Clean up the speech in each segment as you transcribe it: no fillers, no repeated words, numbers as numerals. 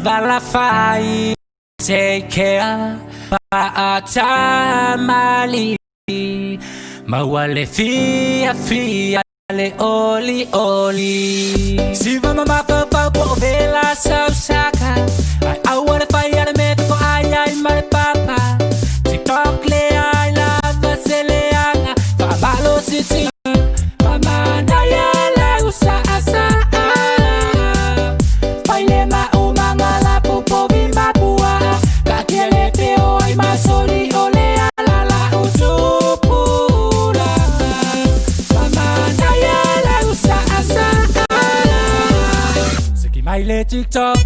Valafai. Take care, fa'atamali. Maua le fiafia le olioli. Siva mamafaufau po o vela sausaka. Ai aua le fai a le mea ko ai ai ma le papa. TikTok le ai lava se leaga. Fa'amalosi tina. Fa'amanaia lau sa'asa'a. Fai le maumaga la popovi mapua'a. Taatia le feoai masoli o le ala la'u tupulaga. Fa'amanaia lau sa'asa'a. Siki mai le TikTok.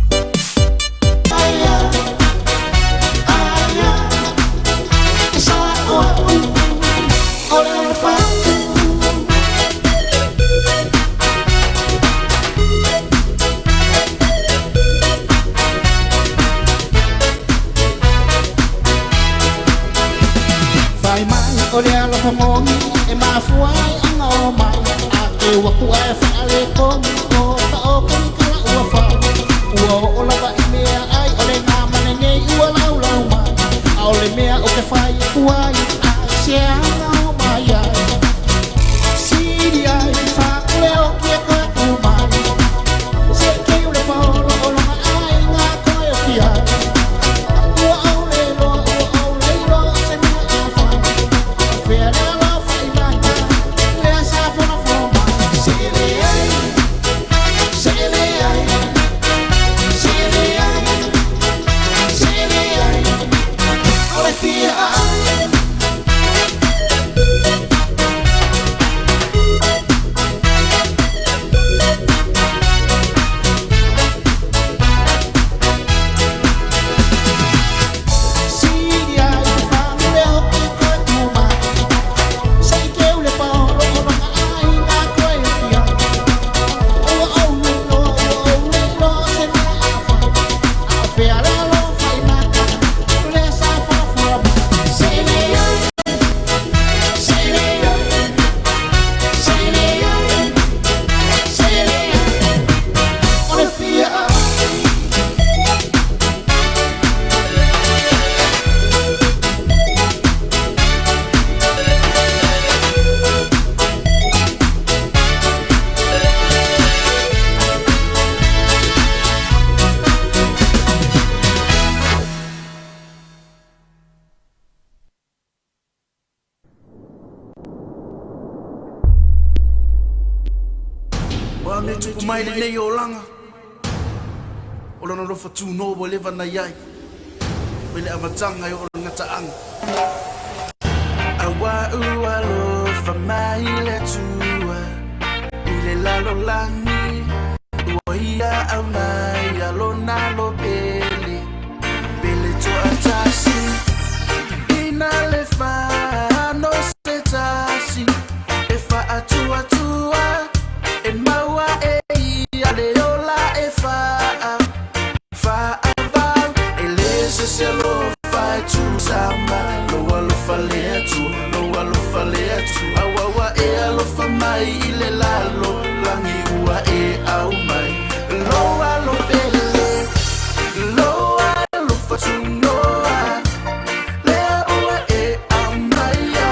Fai mai o le alofa moni e mafua ai ona o mai a ke ua ku ae whaale komu o ta o kani kala ua whau ua o lava i mea ai o le ngā mane nei ua lau lau mai a o le mea o ke whai e kuai a se anga o mai ai Siri ai whakule o ki e koe tu mai se ke ule paolo o longa ai ngā koe o ki ai ua au le loa ua au le iloa se mea a whai Fea le alofa i maka, lea sa fonofono mai. Se le ai, se le ai, se le ai, se le ai, o le fia ai. Siri ai te whanule o ke koe tu mai. Se i ke ule paolo o longa ai ngā koe o ki ai. Ua au le loa, ua au le iloa se mea a whai. A fea le alofa i maka, lea sa fonofono mai. Se le ai, se le ai, se le ai, se le ai, o le fia ai. O a me tupu mai lenei olaga, o lona alofa tunoa ua leva na i ai, mai le amataga e oo i le gataaga. Aua ua alofa mai le Atua i le lalolagi, ua ia aumai a lona alo pele, pele toatasi, ina le fano se tasi, e faatuatua, e maua e ia le ola e faa, faavau, e le se se alofa e tusama, lou alofa le Atua, lou alofa le Atua, aua ua e alofa mai i le lalolagi ua e aumai, lou alo pele, lou alofa tunoa, lea ua e aumaia,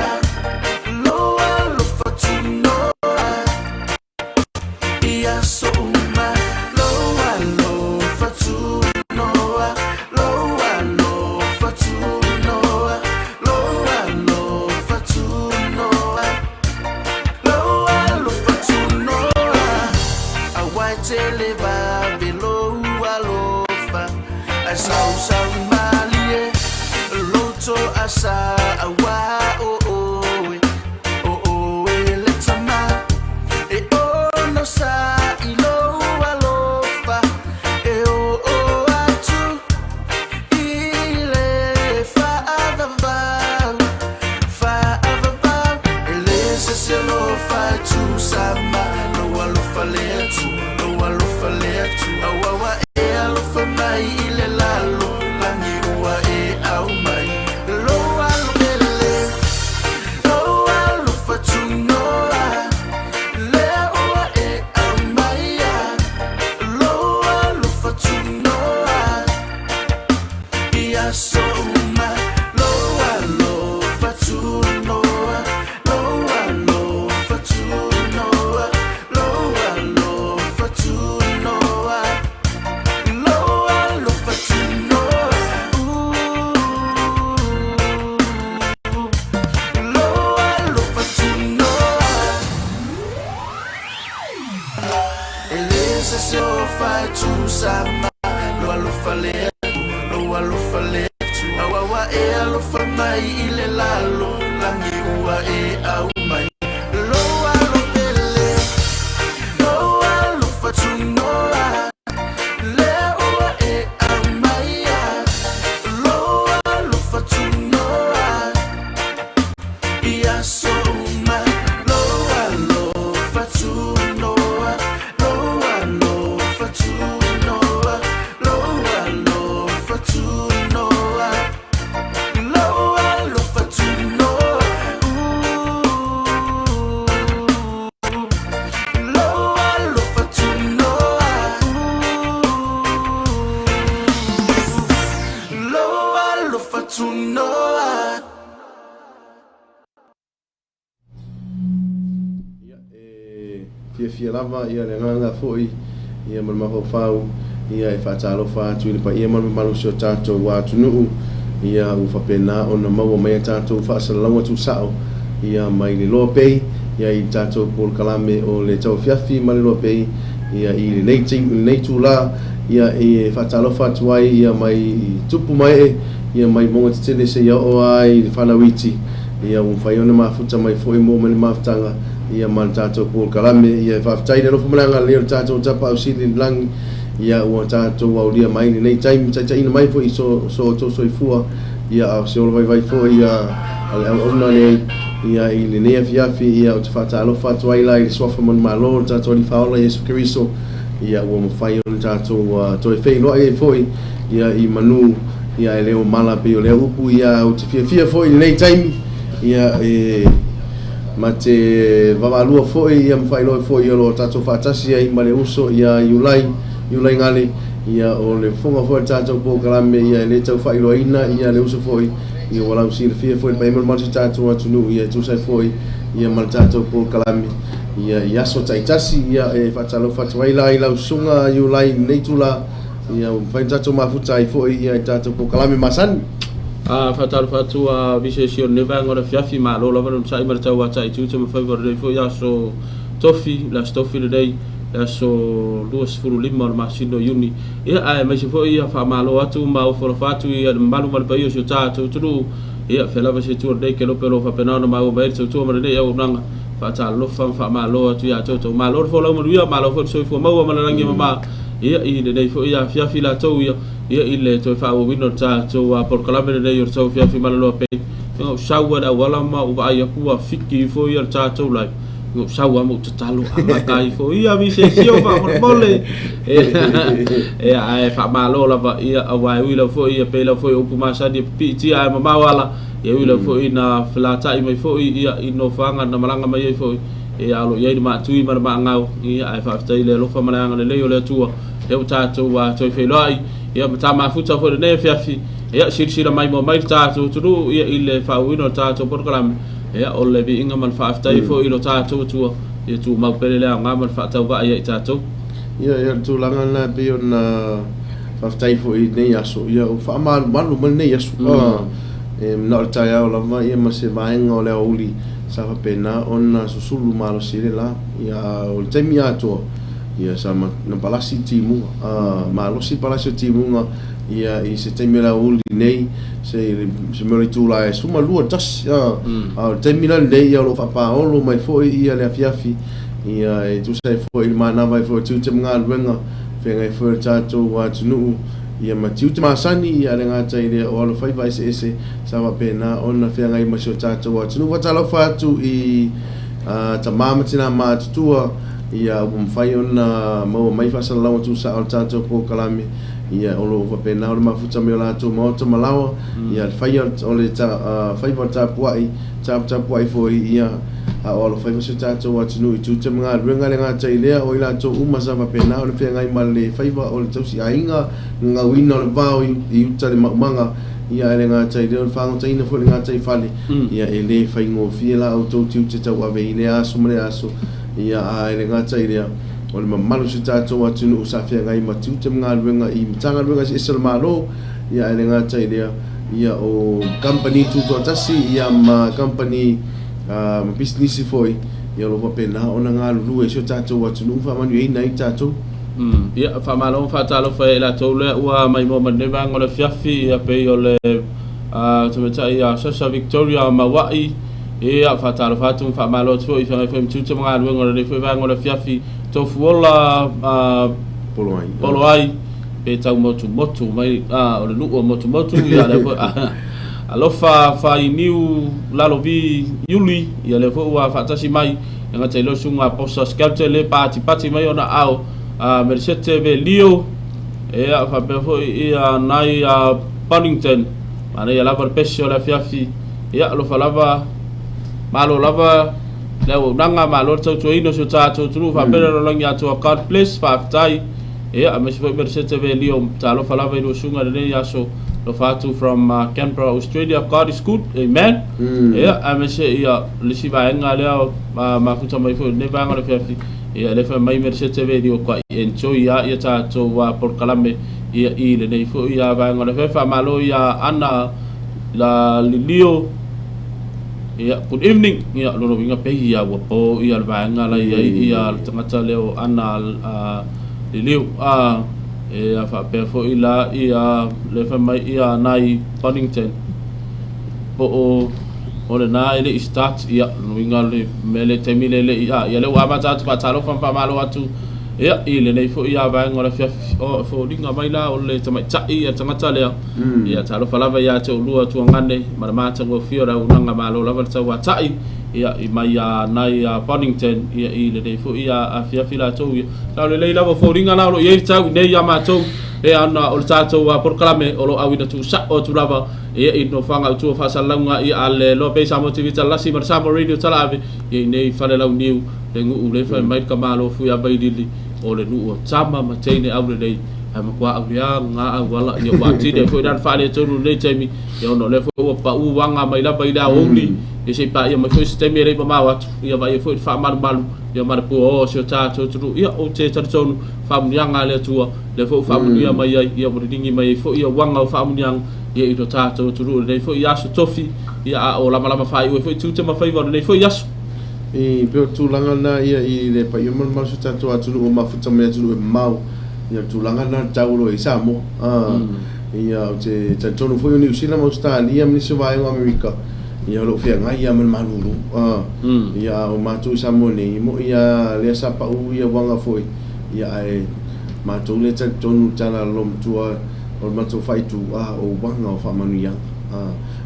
lou alofa tunoa. Ia aso uma, lou alofa tunoa, lou alofa tunoa, lou alofa tunoa, lou alofa tunoa. Aua e tele vave lou alofa, ae sausau malie, lou toasa aua o oe, o oe le tama. E onosa'i lou alofa, e oo atu i le faavavau, faavavau. E le se isi alofa e tusama, lou alofa le Atua, lou alofa le Atua. Aua ua e alofa mai i le lalolagi ua e aumai, lou alo se ofa e tusa mai Lou alofa le Atua, lou alofa le Atua Aua ua e alofa mai i le lalo lagi ua e aumai Lou alo pele, lou alofa tunoa Lea ua e aumaia Lou alofa tunoa Ia aso uma Lou alofa tunoa Lou alofa tunoa Lou alofa tunoa Lou alofa tunoa Ooh. Lou alofa tunoa Ooh. Lou alofa tunoa. Ia, e fiafia lava ia le agaga foi ia ma le mafaufau ia e faatalofa atu i le paia ma le mamalu o si o tatou atunuu ia ua faapena ona maua mai a tatou faasalalauga tuusao ia mai le Loa Bay ia i le tatou polokalame o le tauafiafi ma le Loa Bay ia i lenei taimi lenei itula ia e faatalofa atu ai ia mai tupu ma ee ia mai mauga tetele seia oo lava i le fanau iti ia ua mafai ona mafuta mai foi ma oo mai le mafutaga ia ma le tatou polokalame ia e faafetai i le alofa ma le agalelei o le tatou Tapaau Sili i le Lagi ia ua tatou aulia mai lenei taimi taitaiina mai foi i so so outou soifua ia a o se ola vaivai foi ia a le auauna nei ia i lenei afiafi ia ou te faatalofa atu ai la i le Suafa Manumalo o le tatou Alii Faaola Iesu Keriso ia ua mafai ona tatou toe feiloai ai foi ia i manu ia ae le o mala pei o lea upu ia ou te fiafia foi i lenei taimi ia e ma te vaavaalua foi ia ma faailoa foi o lo o tatou faatasi ai ma le uso ia Iulai Iulai Gale ia o le fofoga foi o le tatou polokalame ia e le tau faailoaina ia le uso foi ia ua lausilafia foi le paia ma le mamalu o si tatou atunuu ia e tusa ai foi ia ma le tatou polokalame ia i aso taitasi ia e faatalofa atu ai la i lau susuga Iulai i lenei itula ia ua mafai ona tatou mafuta ai foi ia i tatou polokalame masani. A faatalofa atu a visesi o lenei vaega o le afiafi, malo lava le onosai ma le tauatai tiute ma faiva o lenei foi aso tofi, le aso tofi lenei, le aso 25 o le masina o Iuni. Ia, aemaise foi ia faamalo atu ma ofo alofa atu i le mamalu ma le paia o si o tatou atunuu. Ia, fea lava se itu o lenei kelope o lo o faapena ona maua mai ai le tautua ma lenei auaunaga. Faatalofa ma faamalo atu ia te outou. Malo le folau manuia, malo foi le soifua maua ma le lagi e mama. Ia, i lenei foi afiafi latou ia, ia i le toe faaauauina o le tatou polokalame lenei o le tauafiafi malolo a pei. Ia, ou sau lava i le auala ma ou vaai atu ua fiki ifo ia le tatou live. Ia, ou sau lava ma ou tatalo, amata ifo ia visesio faamolemole. Ia, ae faamalo lava, ia, aua e ui lava foi, ia pei lava foi o upu masani e pipiitia ae mamao ala. Ia ui lava foi ina felata'i mai foi ia i nofoaga na malaga mai ai foi, ia o lo o i ai le maatui ma le maagau, ia ae faafetai i le alofa ma le agalelei o le Atua, ia ua tatou toe feiloai, ia ma ta mafuta foi i lenei afiafi, ia silasila maimoa mai le tatou atunuu ia i le faauuina o le tatou polokalame, ia o le viiga ma le faafetai foi i lo tatou Atua, ia tumau pele le aoga ma le faatauvaa ia i tatou. Ia, ia o le tulaga lena e pei ona faafetai foi i lenei aso, ia ua faamalumalu mai lenei aso. E manao i le taeao lava ia ma se vaega o le aoauli sa faapena ona susulu malosi ai le la. Ia, a o le taimi atoa, ia sa na palasi timuga, malosi le palasi o timuga ia i se taimi o le aoauli nei, se se mea o le itula e 12 tasi, a o le taimi la lenei ia o lo o faapaolo mai foi ia le afiafi, ia e tusa ai foi i le manava ai foi o tiute ma galuega feagai foi o le tatou atunuu. Ia ma tiute masani, ia le gata i lea o alofaiva eseese sa faapena ona feagai ma si o tatou atunuu. Faatalofa atu i tama ma tina matutua, ia ua mafai ona maua mai faasalalauga tuusao o le tatou polokalame, ia o lo o faapena ona mafuta mai o latou maota ma laoa, ia le faia o le faiva o le tapuai, taputapuai foi, ia a o alofaiva si o tatou atunuu i tiute ma galuega. E le gata i lea, o i latou uma sa faapena ona feagai ma le faiva o le tausiaiga, gagauina o le vao i uta le maumaga, ia ae le gata i lea o le fagotaina foi o le gataifale, ia e le faigofie la outou tiute tauave i lea aso ma lea aso, ia ae le gata i lea, o le mamalu o si o tatou atunuu sa feagai ma tiute ma galuega i Matagaluega eseese o le Malo, ia ae le gata i lea, ia o kamupani tutoatasi, ia ma kamupani ma pisinisi foi, ia o lo o faapena ona galulue i si o tatou atunuu, faamanuiaina ai tatou. Ia, faamalo ma faatalofa ia i latou lea ua maimoa mai lenei vaega o le afiafi, ia pei o le tamaitai ia Sasha Victoria Mauai. Ia, faatalofa atu ma faamalo atu foi i feagai foi ma tiute ma galuega o lenei foi vaega o le afiafi. Tofuola Poloai. Poloai, pe tau motumotu mai, o le nuu o Motumotu, ia lea foi alofa Fainiu Lalovi Iuli, ia lea foi ua faatasi mai. E gata i lea o susuga Posa Skelton le patipati mai ona aao a Melisete Velio, ia faapea foi ia nai a Bonington, manaia lava le pese o le afiafi, ia alofa lava, malo lava le auaunaga, malo le tautuaina o si o tatou atunuu, faapea le lalolagi atoa. God bless, faafetai. Ia, aemaise foi Melisete Velio, talofa lava i lua susuga i lenei aso. Alofa atu from Canberra, Australia. God is good. Amen. Ia, aemaise ia le isi vaega lea mafuta mai foi i lenei vaega o le afiafi. Ia, lea fai mai Melisete Velio, ka i enjoy ia ia tatou polokalame ia i lenei foi vaega o le afiafi. Faamalo ia Ana la Lilio. Ia, good evening. Ia, lona uiga pei ia ua po ia le vaega la i ai ia le tagata lea o Ana Liliu. Ia faapea foi la ia le fai mai ia nai Bonington po o o lena e le i start. Ia, lona uiga le mea le taimi le le i a ia lea ua amata atu. Faatalofa ma faamalo atu ia i lenei foi ia vaega o le afiafi. O foliga mai la o le tamaitai ia le tagata lea. Ia talofa lava ia te oulua tuagane ma le matagofie o le auaunaga, malo lava le tauatai ia i mai ia nai a Bonington ia i lenei foi ia afiafi latou ia. Sa o lelei lava foliga la o lo o i ai le tau i nei ia matou e ana o le tatou polokalame o lo o auina tuusao atu lava ia i le nofoaga autu o faasalalauga ia a le Loa Bay Samoa TV Talalasi ma le Samoa Radio Talaave ia i nei Falelauniu le nuu le fai mai le tamalo fui a Vailili o le nuu o tama ma teine aulelei ae matua auleaga auala ia ua atili ai foi la le faaletonu i lenei taimi ia ona o lea foi ua pau aga mai lava i le aoauli ia se i paia mai foi se taimi e le i mamao atu ia vaaia foi le faamalumalu ia ma le puaoa o si o tatou atunuu. Ia ou te talitonu faamuniaga a le Atua lea foi ua faamanuia mai ai ia ua liligi mai ai foi ia uaga o faamuniaga ia i lo tatou atunuu i lenei foi aso tofi ia a o lamalama faaiu ai foi tiute ma faiva o lenei foi aso. E pei o le tulaga lena ia i le paia ma le mamalu o si o tatou atunuu o mafuta mai atunuu e mamao, ia o le tulaga lena le tau o lo o i ai Samoa. Ia ou te talitonu foi o Niu Sila ma Ausetalia ma nisi o vaega o Amerika, ia o lo o feagai lava ma le malulu. Ia a o matou i Samoa nei, e moni lava lea sa pau ia uaga foi, ia ae matou lea e talitonu i le tala a le loomatua o le matou faaitu, o uaga o faamanuiaga.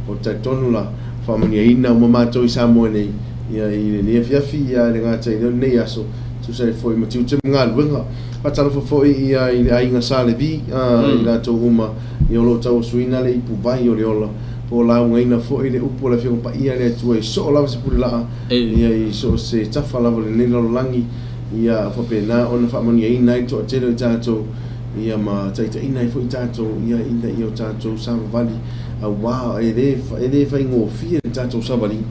Ou te talitonu la, faamanuiaina uma matou i Samoa nei, ia i lenei afiafi, ia e le gata i lea o lenei aso, tusa ai foi ma tiute ma galuega. Faatalofa foi ia i le aiga Sa Levi, i latou uma ia o lo o tauasuina le ipuvai o le ola, po o laugaina foi le upu a le Afioga Paia a le Atua i soo lava se pulelaa, ia i so o se tafa lava o lenei lalolagi, ia faapena ona faamanuiaina ai le toatele o i tatou, ia ma taitaiina ai foi tatou, ia ina ia o tatou savavali, aua e le e le faigofie le tatou savaliga.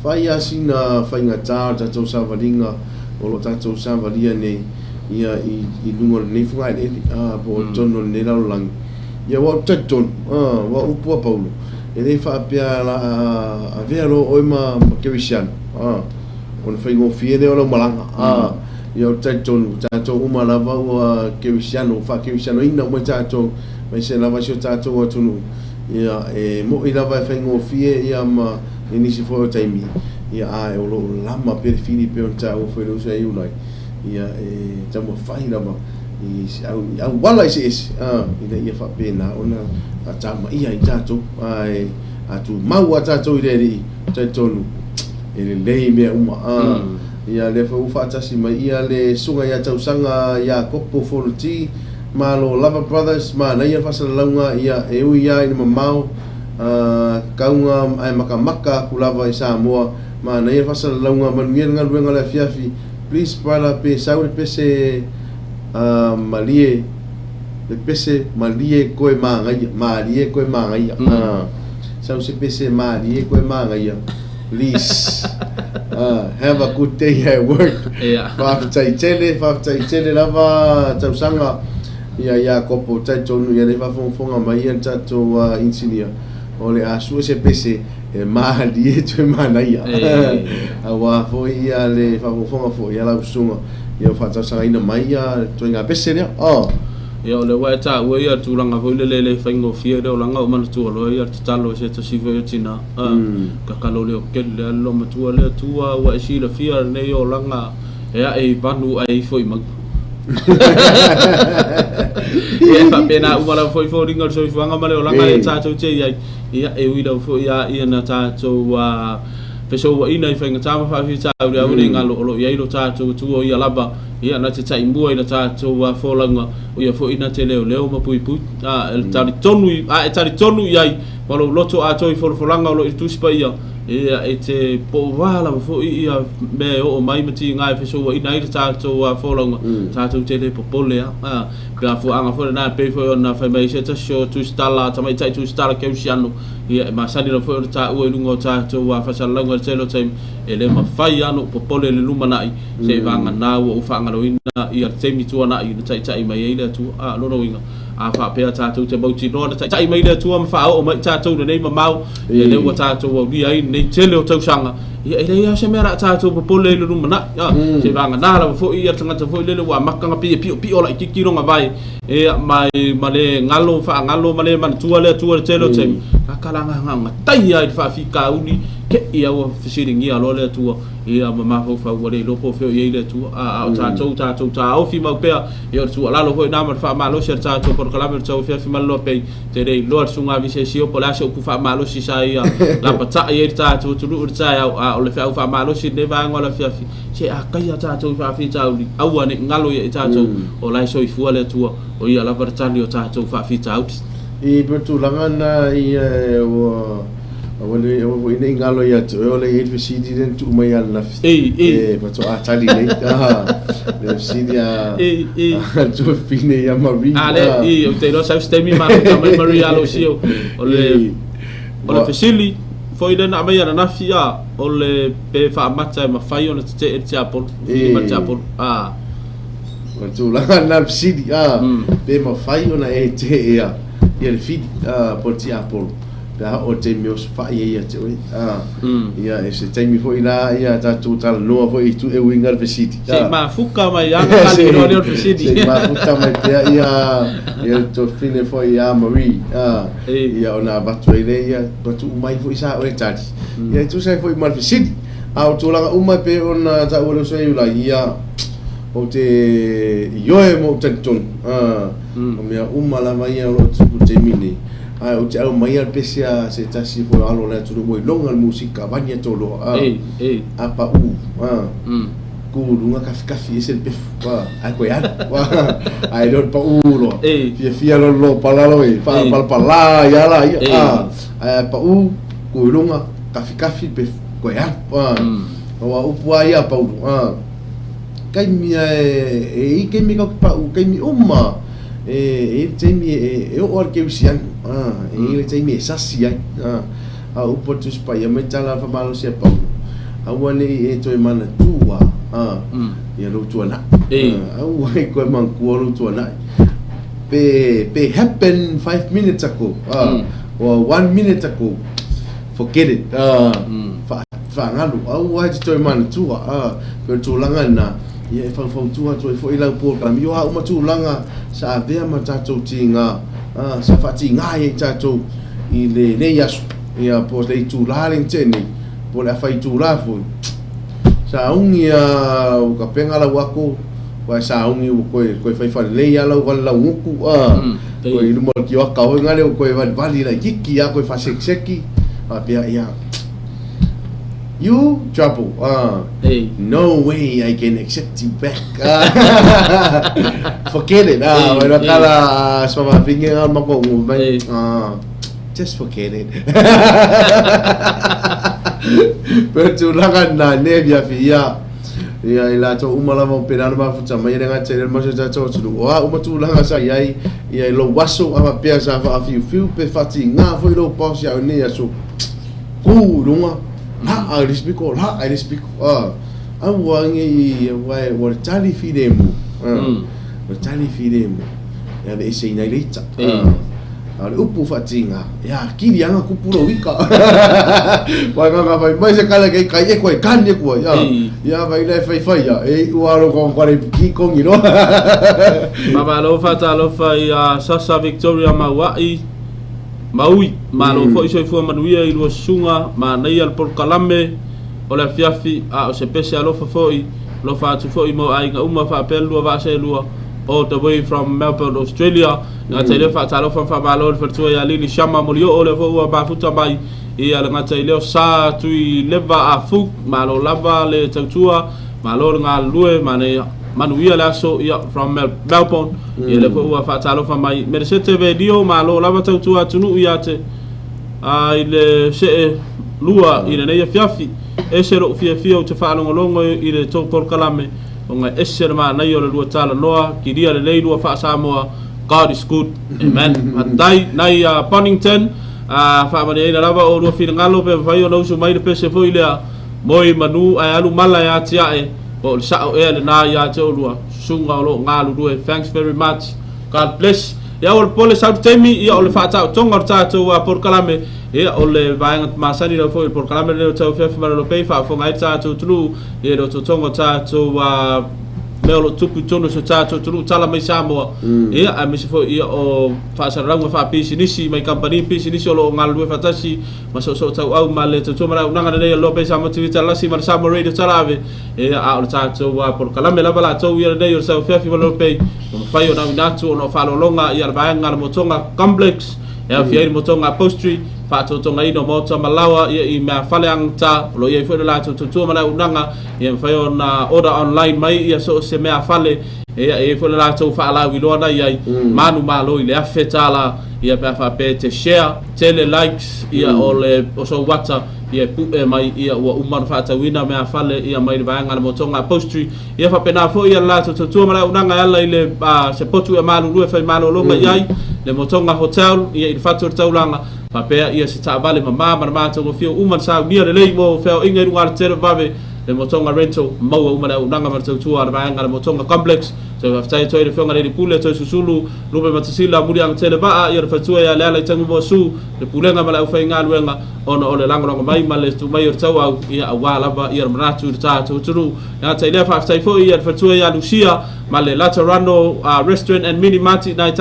Fai lava sina faigata o le tatou savaliga o lo o tatou savalia nei ia i i luga o lenei fogaeleele po o totonu o lenei lalolagi. Ia aua ou te talitonu, aua o upu a Paulo, e le faapea la a avea loa oe ma kerisiano, ona faigofie lea o lau malaga. Ia ou te talitonu, o tatou uma lava ua kerisiano, ua faakerisianoina uma tatou, aemaise lava si o tatou atunuu. Ia, e moni lava e faigofie ia ma i nisi foi o taimi, ia ae o lo o lama pea le fili pei ona taua foi e le uso ia Iulai, ia e taumafai lava i se au, i auala eseese ina ia faapena ona faatamaia ai tatou. Ae a tumau lava tatou i le Alii, talitonu e lelei mea uma. Ia lea foi ua faatasi mai ia le Susuga ia Tausaga Iakopo Fonoti, Malo lava brothers, manaia le faasalalauga ia e ui lava ina mamao kauga ae makamaka atu lava i Samoa, manaia le faasalalauga, manuia le galuega o le afiafi, please brother pe sau le pese malie le pese malie koe magaia, malie koe magaia, sau se pese malie koe magaia please have a good day at work. Faafetai tele, faafetai tele lava Tausaga ia Iakopo, talitonu ia le faafogafoga mai ia le tatou inisinia o le a sue se pese e malie toe manaia. E. Auā foi ia le faafogafoga foi a lau susuga ia ua faatausagaina mai ia le ituaiga pese lea. Oh. Ia o lea ua e taua ia le tulaga foi lele e le faigofie le olaga ua manatua loa ia le tatalo e se tasi foi o tina a tatalo leo tele lea le loomatua le Atua ua e silafia lenei olaga e ae i vanu ae ifo i mauga. Ia e faapena uma lava foi foliga o le soifuaga ma le olaga lea tatou te i ai. Ia e ui lava foi a ia na tatou fesouaina i faigata ma faafitauli aua ne i galo o lo o i ai lo tatou Atua o ia lava ia na te taimua i la tatou folauga o ia foi na te leoleo ma puipui. A e talitonu a e talitonu i ai ma lou loto atoa i folafolaga o lo o i le Tusi Paia, ia, e te pouvā lava foi ia mea e oo mai ma tiga e fesouaina ai le tatou folauga, tatou te le popole a. Pe a fuaaga foi lena, e pei foi ona fai mai se tasi o tusitala, tamaitai tusitala kerisiano, ia, e masani lava foi ona taua i luga o tatou faasalalauga i le tele o taimi, e le mafai lava ona ou popole i le lumanai, seivaganā ua ou faagaloina ia le taimi tuanai na taitai mai ai le Atua. A, o lona uiga, A faapea tatou te mautinoa na taitai mai le Atua ma faaoo mai i tatou lenei mamao, ia lea ua tatou aulia ai lenei tele o tausaga, ia e leai lava se mea o le a tatou popole ai i le lumanai. A, seivaganā lava foi ia le tagata foi lele ua amata ona pei e piopio laitiiti lona vae, ia, ma, ma le galo, faagalo ma le manatua le Atua i le tele o taimi, takalagagagatai lava i le faafitauli, te i lava ua fesiligia loa le Atua, ia ma mafaufau ua le iloa po o fea o i ai le Atua. A, a o tatou, tatou taofi mau pea, Ia o le tuualalo foi lena ma le faamalosi a le tatou polokalame o le Tauafiafi ma le Loa Pei, te le iloa le susuga Visesio po o le a se upu faamalosi sa ia lapatai ai le tatou atunuu i le taeao, a o le feau faamalosi i lenei vaega o le afiafi, se ataia tatou i faafitauli, aua ne i galo ia i tatou, o la e soifua le Atua, o Ia lava le tali o tatou faafitauli. I pei o le tulaga lena ia ua Aua ne aua foi ne i galo ia te oe o lea e i ai le fesili lea na tuu mai ananafi. Ei, ei. E faatoa tali nei. Ah, le fesili a Ei, ei. a Tuafine ia Marie. A le, i, ou te iloa sau se taimi matou tama ai Marie Alosio. O le, Ei. o le fesili foi lea na aumai ananafi, a, o le pe faamata e mafai ona tetee le tiapolo, fesili ma le tiapolo. A. O le tulaga lena le fesili, a, pe mafai ona e teea ia le fili, a, po o le tiapolo. Pe a oo i le taimi e osofai ai ia te oe. Ia, e se taimi foi la ia tatou talanoa foi i tu e uiga le fesili. Se i mafuta mai lava ona tali loa lea o le fesili. Se i mafuta mai pea ia ia le tuafafine foi ia Marie. Ia ona avatu ai lea ia ma tuu mai foi sa oe tali. Ia e tusa ai foi ma le fesili. A o tulaga uma e pei ona taua e le uso ia Iulai, ia ou te ioe ma ou talitonu. O mea uma lava ia o lo o tupu i le taimi lenei. Ae ou te aumaia le pese a se tasi foi o alo o le atunuu ua iloga le musika, Vania Toloa, a, Ei, ei. a paʻū, a, ku luga kafikafi ese le pefu, a, ae koe alu, a, ae le o le paʻū loa, Ei. fiafia loa le lopala loa e, Ei. palapala ia la ia, Ei. a, ae a paʻū, ku i luga, kafikafi le pefu, koe alu, a, aua upu lava ia a Paulo, a, taimi a e, e i ai taimi kau te paʻū, taimi uma, E i ai le taimi e oo ai le kerisiano, e i ai le taimi e sasi ai. A o upu a le Tusi Paia mai tala a le faamalosi a Paulo, aua ne i e toe manatua ia lou tuanai. Aua ne i toe manatua lou tuanai. Pe happen 5 minutes ago or 1 minute ago, forget it. Faagalu, aua e te toe manatua. Pei o le tulaga lena. Ia e faufautua atu ai foi lau polokalame i o a uma tulaga sa avea ma tatou tiga, ā, sa faatiga ai e tatou i lenei aso, ia, po o le itula lea na tea nei, po o le afa itula foi, sauni a ua tapena lau ato, aua e sauni ua toe, toe fai faalelei lava lau vale laugutu, ā, toe i luma o le tioata foi lena ua toe valivali laitiiti lava, toe faasekiseki, faapea, ia, You trouble ah no way I can accept you back forget it ah wena kala swa finge nga mako mai ah just forget it pero tulaga na ne bia fia ia i latou uma lava o pena na mafuta mai le gata i le maso tatou atunuu o a uma tulaga sa i ai ia i lou aso a faapea sa faafiufiu pe faatiga foi lou paosi au nei aso Kū i luga, laa i le isi piko, laa i le isi piko, a, aua ne i, aua e, ua tali filemu, a, ua tali filemu, e aveeseina ai le ita, a, A o le upu faatiga, e atili lava ona tupu lou ita. Ua agaga fai mai se kale kei kai e koe kani aku ai, a. Ia vai lea e faifai ia, e iu lava lou tagata le ipuki kogi loa. Faamalo faatalofa ia Sasa Victoria Mauai Maui, malo foi soifua manuia i lua susuga, manaia le polokalame o le afiafi, a o se pese alofa foi, alofa atu foi mo aiga uma faapea le lua vaa seelua, all the way from Melbourne, Australia. E gata i lea, faatalofa ma faamalo i le faletua ia Lili Shama Molioo, lea foi ua mafuta mai ia le gata i lea o Sa Tuileva Afu. Malo lava le tautua, malo le galulue, manaia manuia le aso ia from Melbourne. Ia lea foi ua faatalofa mai Meresete Velio, malo lava tautua atunuu ia te a i le see lua i lenei afiafi. Ese lou fiafia ou te faalogologo i le tou polokalame ona e ese le manaia o le lua talanoa, kilia lelei lua faa-Samoa, God is good. Amen. Faafetai nai a Bonington, a faamaliaina lava o lua finagalo pe mafai ona usu mai le pese foi lea, moe i manu ae alu mala e atiae, po o le sao ea lena ia te oulua, susuga o lo o galulue. Thanks very much. God bless. Ia aua le popole sau le taimi, ia o le faataotoga o le tatou polokalame, ia o le vaega masani lava foi o le polokalame lenei o Tauafiafi ma Lelopei, faafofoga ai le tatou atunuu i le otootoga o tatou mea o lo o tupu i totonu o si o tatou atunuu, tala mai Samoa, ia, aemaise foi ia o faasalalauga faapisinisi mai kamupani pisinisi o lo o galulue faatasi ma soosootauau ma le tautua ma le auaunaga lelei a le Loa Samoa TV Talasi ma le Samoa Radio Talaave, ia, a o le tatou polokalame lava latou ia lenei o le Sauafiafi ma Lelopei, ua mafai ona auina atu ona o faaaloaloga ia le vaega a le Motoga Complex, e aofia ai le Motoga Upholstery, faatotogaina o maota ma laoa ia i mea fale agata, o lo o i ai foi le latou tautua ma le auaunaga, ia mafai ona order online mai ia so o se mea fale, ia e i ai foi le latou faalauiloa na i ai, manumalo i le $1,000, ia pe a faapea e te share, tele likes ia o le o sou ata, ia e pu'e mai ia ua uma ona faatauina mea fale ia mai le vaega a le Motoga Upholstery, ia faapena foi ia le latou tautua ma le auaunaga e ala i le se potu e malulu e fai malologa i ai le Motoga Hotel ia i le fatu o le taulaga, faapea ia se taavale mama ma le matagofie uma na saunia lelei mo feaoaiga i luga o le tele vave le Motoga Rental, maua uma le auaunaga ma le tautua a le vaega a le Motoga Complex. Toe faafetai atu ai i le Afioga i le Alii Pule, Toe Susulu, Lupe Matasila, Muliaga Tele Vaa, ia le faletua ia Leala i Tagumoasu, le Pulega ma le aufaigaluega, ona o le lagolago mai ma le tuu mai o le tauau, ia aua lava ia le manatu i le tatou atunuu. E gata i lea, faafetai foi ia le faletua ia Lucia ma le Laterano Restaurant and Mini Mart i nai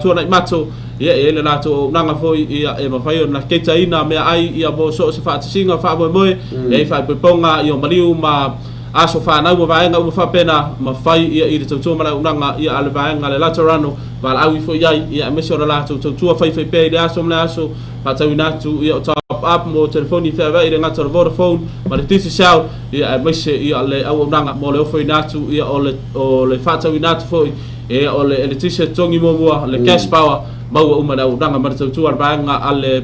Tuanaimato, ia e i ai le latou auaunaga foi ia e mafai ona keitaina meaai ia mo so o se faatasiga faamoemoe, e ai faaipoipoga ia o maliu ma aso fanau ma vaega uma faapena, mafai ia i le tautua ma le auaunaga ia a le vaega a le Laterano, valaau ifo i ai, ia aemaise o le latou tautua faifaipea i le aso ma le aso, faatauina atu ia o top up mo telefoni feaveai i le gata o le Vodafone ma le Digicel, ia aemaise ia le auaunaga mo le ofoina atu ia o le o le faatauina atu foi ia o le eletise totogi muamua, le cash power, maua uma le auaunaga ma le tautua a le vaega a le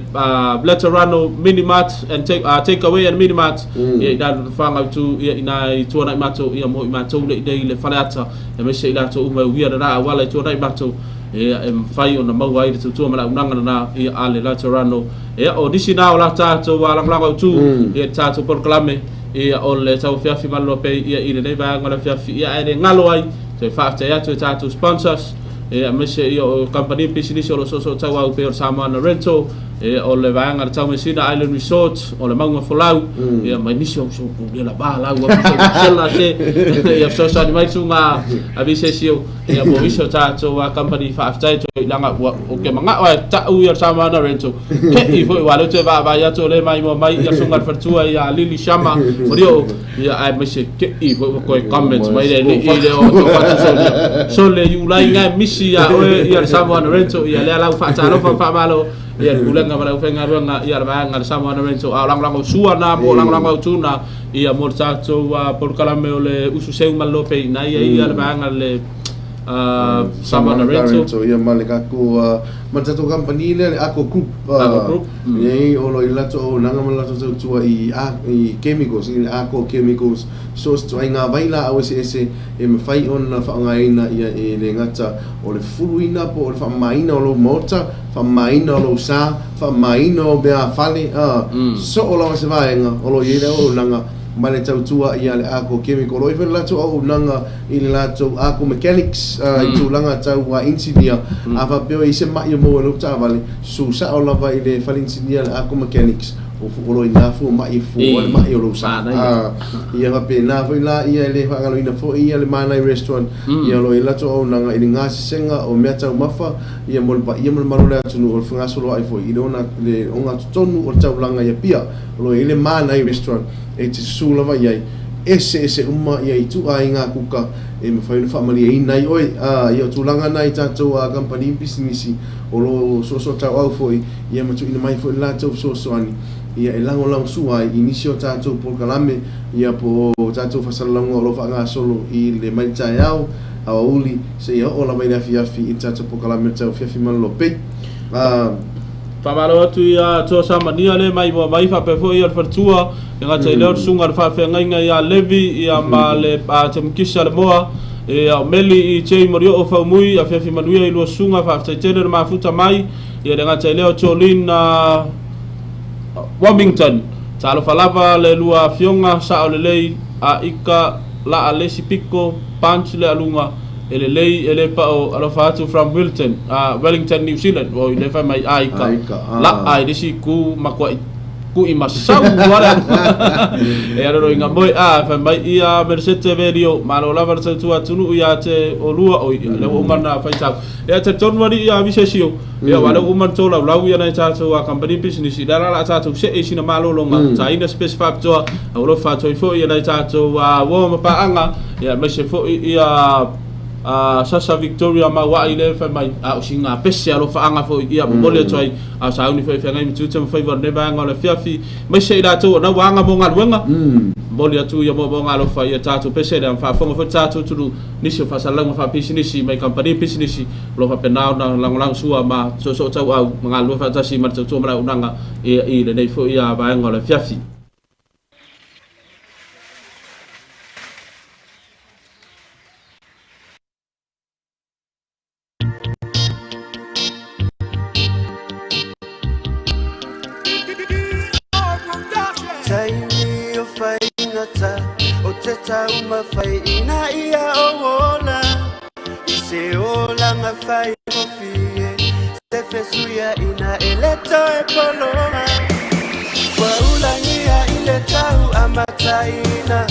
Laterano Mini Mart and take, take away and Mini Mart, ia ina le whangautu, ia ina i tuanai matou, ia mo i matou le i nei le faleata, aemaise i latou uma e uia le rā auala i tuanai matou, ia e mafai ona maua ai le tautua ma le auaunaga lena, ia a le Laterano. Ia o nisi na o la tatou lagolago autu, ia le tatou polokalame, ia o le tauafiafi ma le loa pei, ia i lenei vaega o le afiafi, ia ae le galo ai, toe faafetai atu i tatou sponsors, ia aemaise ia o kamupani pisinisi o lo o soosootauau pei o le Samoana Rental, ia o le vaega a le Taumeasina Island Resort, o le Mauga Folau, ia ma nisi o ia la va lau sela se ia fesoasoani mai suga a visesio, ia mo isi o tatou company faafetai atu i langa ua o ke manga'o ai ta'u ia le Samoana Rental ke'i foi ua leo toe vaavaai atu o le maimoa mai ia suga le faletua ia Lili Shama o ia aemaise ke'i foi ua toe comment mai le alii le o to fatu solia sole iulai ngai misi ia oe ia le Samoana Rental, ia lea lau faatalofa ma faamalo ia le pulega ma le aufaigaluega ia le vaega le Samoana Rental, a o lagolago sua na mo lagolago autu na ia mo le tatou polokalame o le usu seu ma le lopei na ia ia le vaega le Samoana Rental. Ia ma le tatou ma le tatou company lea le Ako Group, Ako Group, nei o lo o i le latou auaunaga ma le latou tautua i i chemicals, i le Ako Chemicals, so o se ituaiga vailaau eseese e mafai ona faaaogaina ia e le gata o le fufuluina po o le faamamaina o lou maota, faamamaina o lou sa, faamamaina o meafale, soo lava se vaega o lo o i ai le auaunaga. ma le tautua ia le Arco Chemical. O lo o i ai foi le latou auaunaga i le latou Arco Mechanics i tulaga tau inisinia. A faapea o i ai se mai o maua i lou taavale, susu sao lava i le fale inisinia a le Arco Mechanics, o lo o i ina fua mai e fua le mai o lou sa. Ia faapena foi la, ia e le faagaloina foi ia le Manai Restaurant, ia o lo o i ai le latou auaunaga i le gasesega o mea taumafa ia mo le paia ma le mamalu o le atunuu o le fegasoloai foi i le ogatotonu o le taulaga i Apia. O lo o i ai le Manai Restaurant e te susu lava i ai, eseese uma ia ituaiga kuka e mafai ona faamalieina ai oe. Ia o tulaga na i tatou kamupani ma pisinisi o lo o soosootaoau foi ia ma tuuina mai foi le latou fesoasoani ia e lagolagosua ai i nisi o tatou polokalame ia po o tatou faasalalauga o lo o faagasolo i le mai le taeao aoauli seia oo lava i le afiafi i le tatou polokalame o le Tauafiafi Malolo Pei. Faamalo atu ia Toa Samania le mai mua mai faapea foi ia le faletua e gata i lea o le susuga i le faafeagaiga ia Levi ia ma le Temukisa le Moa ia o Meli i J Morioo Faumui afiafi manuia i lua susuga faafetai tele le mafuta mai ia le gata i lea o Jolene Warmington talofa lava le lua afioga sao lelei a ika laa lesi piko punch le aluga e lelei e le pao alofa atu from Wilton, Wellington, New Zealand. Oi le fai mai aika. La ai le si ku makua ku i masau wala. E aro inga moi a fai mai ia Mersete Velio malo lava le tautua atunuu ia te o lua oi le ua uma na faitau. E te tonu ari ia visesio. Ia wale uma to lau lau ia nei tātou a company business i la la tātou se e sina malolonga. Ta ina space factor a uro fa toi foi ia nei tātou a wo ma paanga ia me se foi ia Sasa Victoria Mawai le fai mai a o singa pese alo faanga foi ia momoli atu ai a sauni foi whangai mituta ma whaiwa ne vaenga o le fiafi mai se i rātou o nau anga mo ngaluenga momoli atu ia mo mo ngalo fa ia tātou pese le whaafonga foi tātou turu nisi o whasalanga wha pisinisi mai kampani pisinisi lo wha penao na langolango sua ma so so tau au mga lua whatasi ma tautua mara unanga ia i le nei foi ia vaenga o le fiafi. Taimi o whaingata o te tauma whai ina ia o ola I se ola ngā whai mofie Se fesuia ina e le toe polonga Kua ulangia i le tau a mataina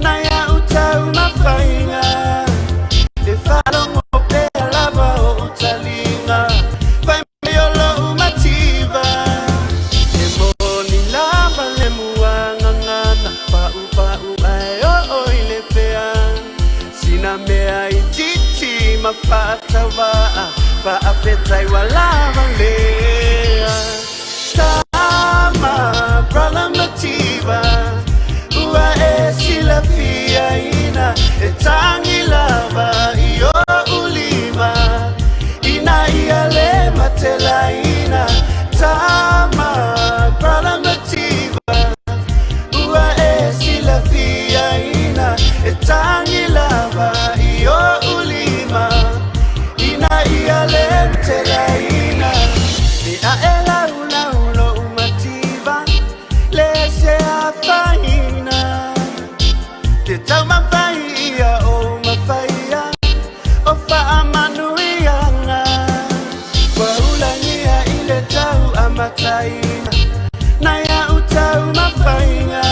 Na ia utau mawhainga E whalongo pea lava o utalinga Whai mai o lo umativa E moni lava le muanga ngana Pau pau ai o o i le pea Sina mea i titi ma whaatawaa Whaafetai wa lava lea Tama brother mativa Ua e silafia ina E tangi lava i o ulima Ina ia le matelaina Tama brother mativa Ua e silafia ina E tangi lava i o ulima Ina ia le matelaina Me a e lau lau lo umativa Le se a whaina Te tau mawhai ia o mawhaia O whaamanuianga Kua ulangia i le tau a mataina Na ia utau mawhainga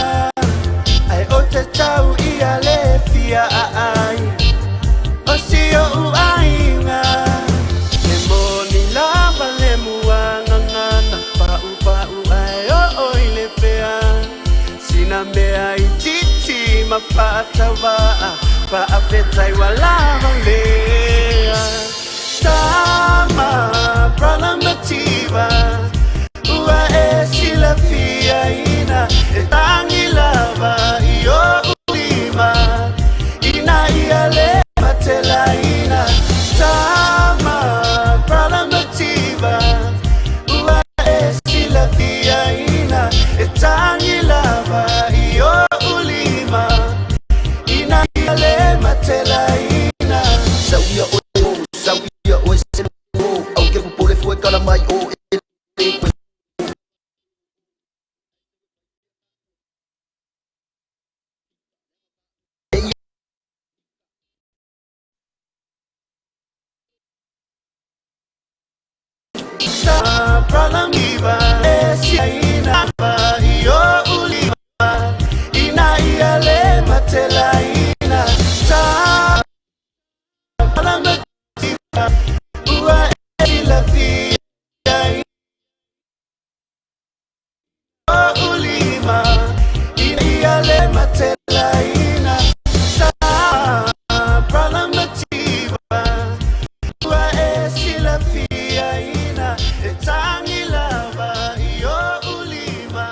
Ai o te tau ia le fia a ai O si o uainga E moni lava le muanga ngana Pau pau ai o o i le pea Sina mea i titi ma whaatawaa Whaafetai wa lava lea Tama brother mativa Ua e silafia ina E tangi lava i o ulima Ina ia le matelaina Tama brother mativa Ua e silafia ina E tangi lava i o ulima Ina ia le matelaina Sauia oe o, sauia oe se o, au ke pupole fue kala mai o e le. matelaina Ta Palamativa Ua e silafia I ulima Ina ia le matelaina Ta Palamativa Ua e silafia ina E tangi lava i o ulima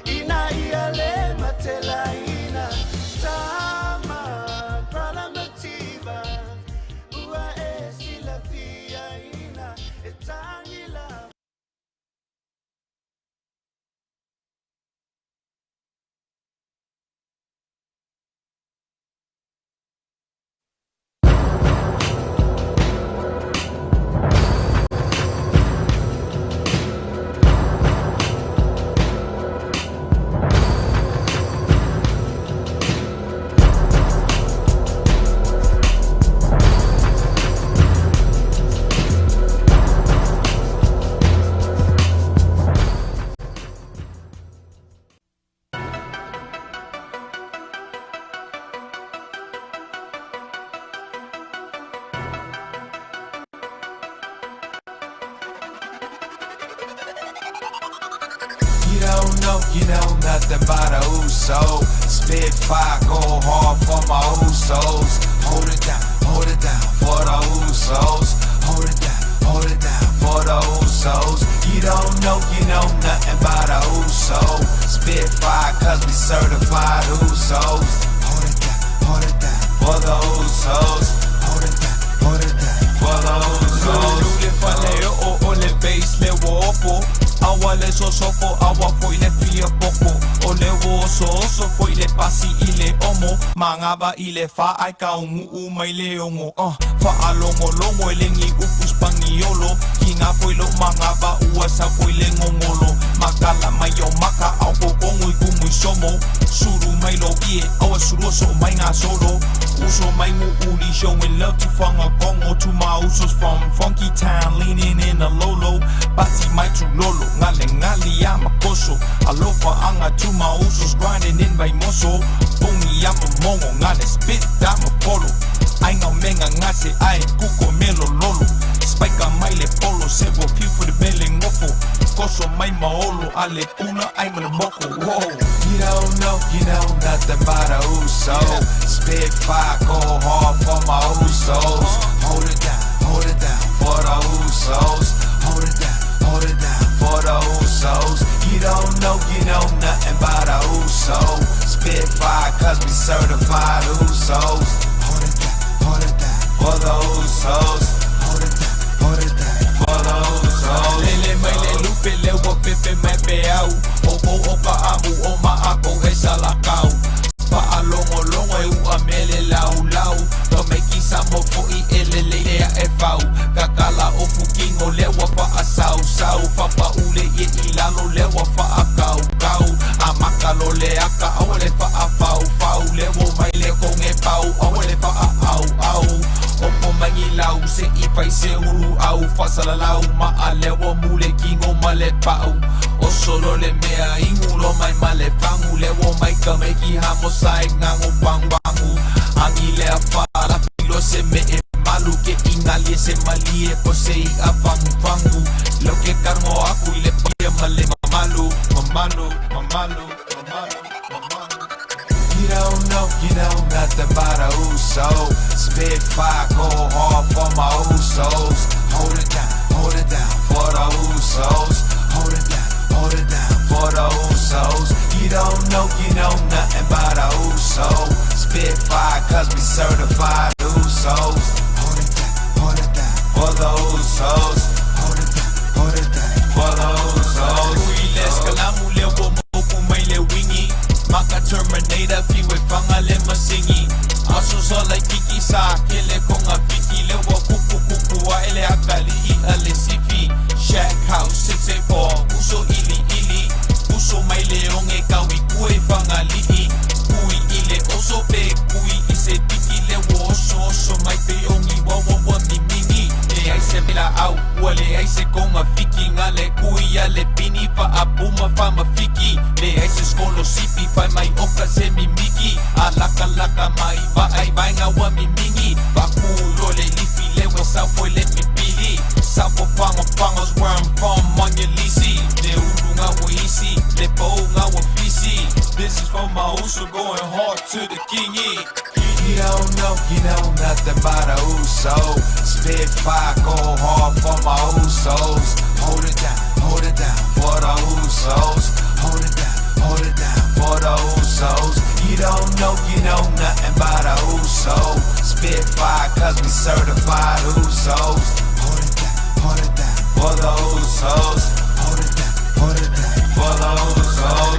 Ina ia le matelaina Tama Palamativa Ua e silafia ina E tangi lava. You don't know, you know nothing about a Uso. Spit fire, go hard for my Usos. Hold it down, hold it down for the Usos. Hold it down, hold it down for the Usos. You don't know, you know nothing about a Uso. Spit fire, cause we certified Usos. Hold it down, hold it down for the Usos. Hold it down, hold it down for the Usos. Le fale o o le base le wopo Awa le sosofo awa foi le fia poko O le wo so oso foi le pasi i le omo Mangava i le fa ai ka ungu mai le ongo Fa alongo longo e lengi upu spangiolo Kinga foi lo mangava ua sa foi le ngongolo Makala mai o maka au kokongu i kumu i somo Suru mai lo ie awa suru so mai ngā solo Uso mai ngu uli showing love to whanga kongo To my usos from Funky Town leaning in a lolo Pati mai tu lolo ngale ngali ama koso Alofa anga to my usos grinding in Vaimoso Bungi ama mongo ngale spit ama polo Ai ngau menga ngase ai kuko melo lolo Spike mai le polo sevo few for the bele ngofo Koso mai maolo ale puna ai mana moko. Whoa. You don't know, you know nothing about a Uso. Spit fire, go hard for my Usos. Hold it down, hold it down for the Usos. Hold it down, hold it down for the Usos. You don't know, you know nothing about a Uso. Spit fire, cause we certified Usos. Hold it down, hold it down for the Usos. Hold it down, hold it down for the Usos. Lele mai le lupe le wa pepe mai pe au O o o ka amu o ma ako e salakau Whaalongo longo e ua mele lau lau To meiki sa mo foi e le leilea e fau Kakala o fukingo lewa wha sau sau Whapa ule ie i lalo lewa wha kau kau A maka lo le aka awa le wha fau fau Lewo mai le konge pau awa le wha au au Opo mangi lau se i fai se uru au Fasala lau ma a lewa mule kingo ma le pau O solo le mea ingulo mai ma le fangu Lewo mai ka meki hamo sai ngangu pangu pangu Angi lea whala filo se me e malu Ke ingali se malie po se i a fangu fangu Leo ke karango aku i le pia ma le mamalu Mamalu, mamalu, mamalu, mamalu. You don't know, you know nothing about a Uso. Spit fire, go hard for my Usos. Hold it down, hold it down for the Usos. Hold it down, hold it down for the Usos. You don't know, you know nothing about a Uso. Spit fire, cause we certified Usos. Hold it down, hold it down for the Usos. Hold it down, hold it down for the Usos. Ui le skalamu le wo moku mai le wingi Maka Terminator fiwe whanga le masingi Aso so like kiki sa kele konga fiki Le wa kuku kuku a ele akali i a le sifi Shack House 684 uso ili ili Uso mai le onge kawi kue whanga li'i Kui i le oso pe kui i se tiki Le wo oso oso mai pe ongi wa wa wa mimingi Le ai se mila au ua le ai se konga fiki Ngale kui a le pini fa a puma fa mafiki Le ai se skolo sipi fai mai oka se mimiki Alaka to the king. You don't know, you know nothing about a Uso. Spit fire, go hard for my Usos. Hold it down, hold it down for the Usos. Hold it down, hold it down for the Usos. You don't know, you know nothing about a Uso. Spit fire, cause we certified Usos. Hold it down, hold it down for the Usos. Hold it down, hold it down for the Usos.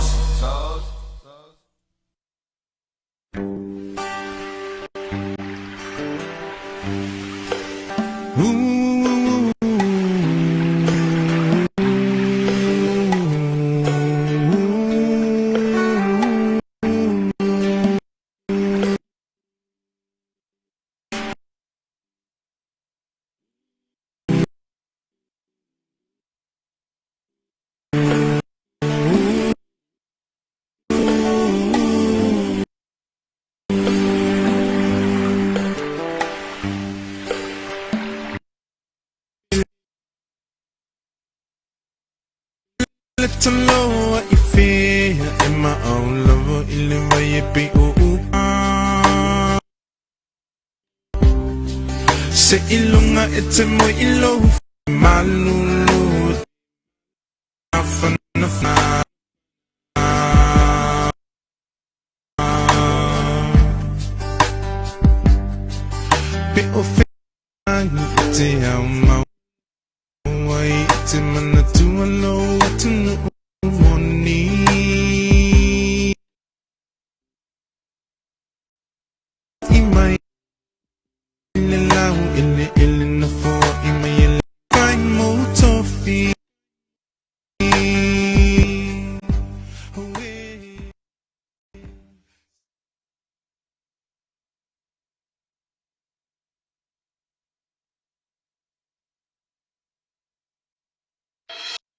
Taloa i fea e maʻau lava i le vai e pe o uka. Se ilunga e te moe i lou malulu afana fa. Pe o whenga i te au mau ai i te manatua lou atunuu moni. I mai le lau ele ele na foa i mai ele whai mō tofi.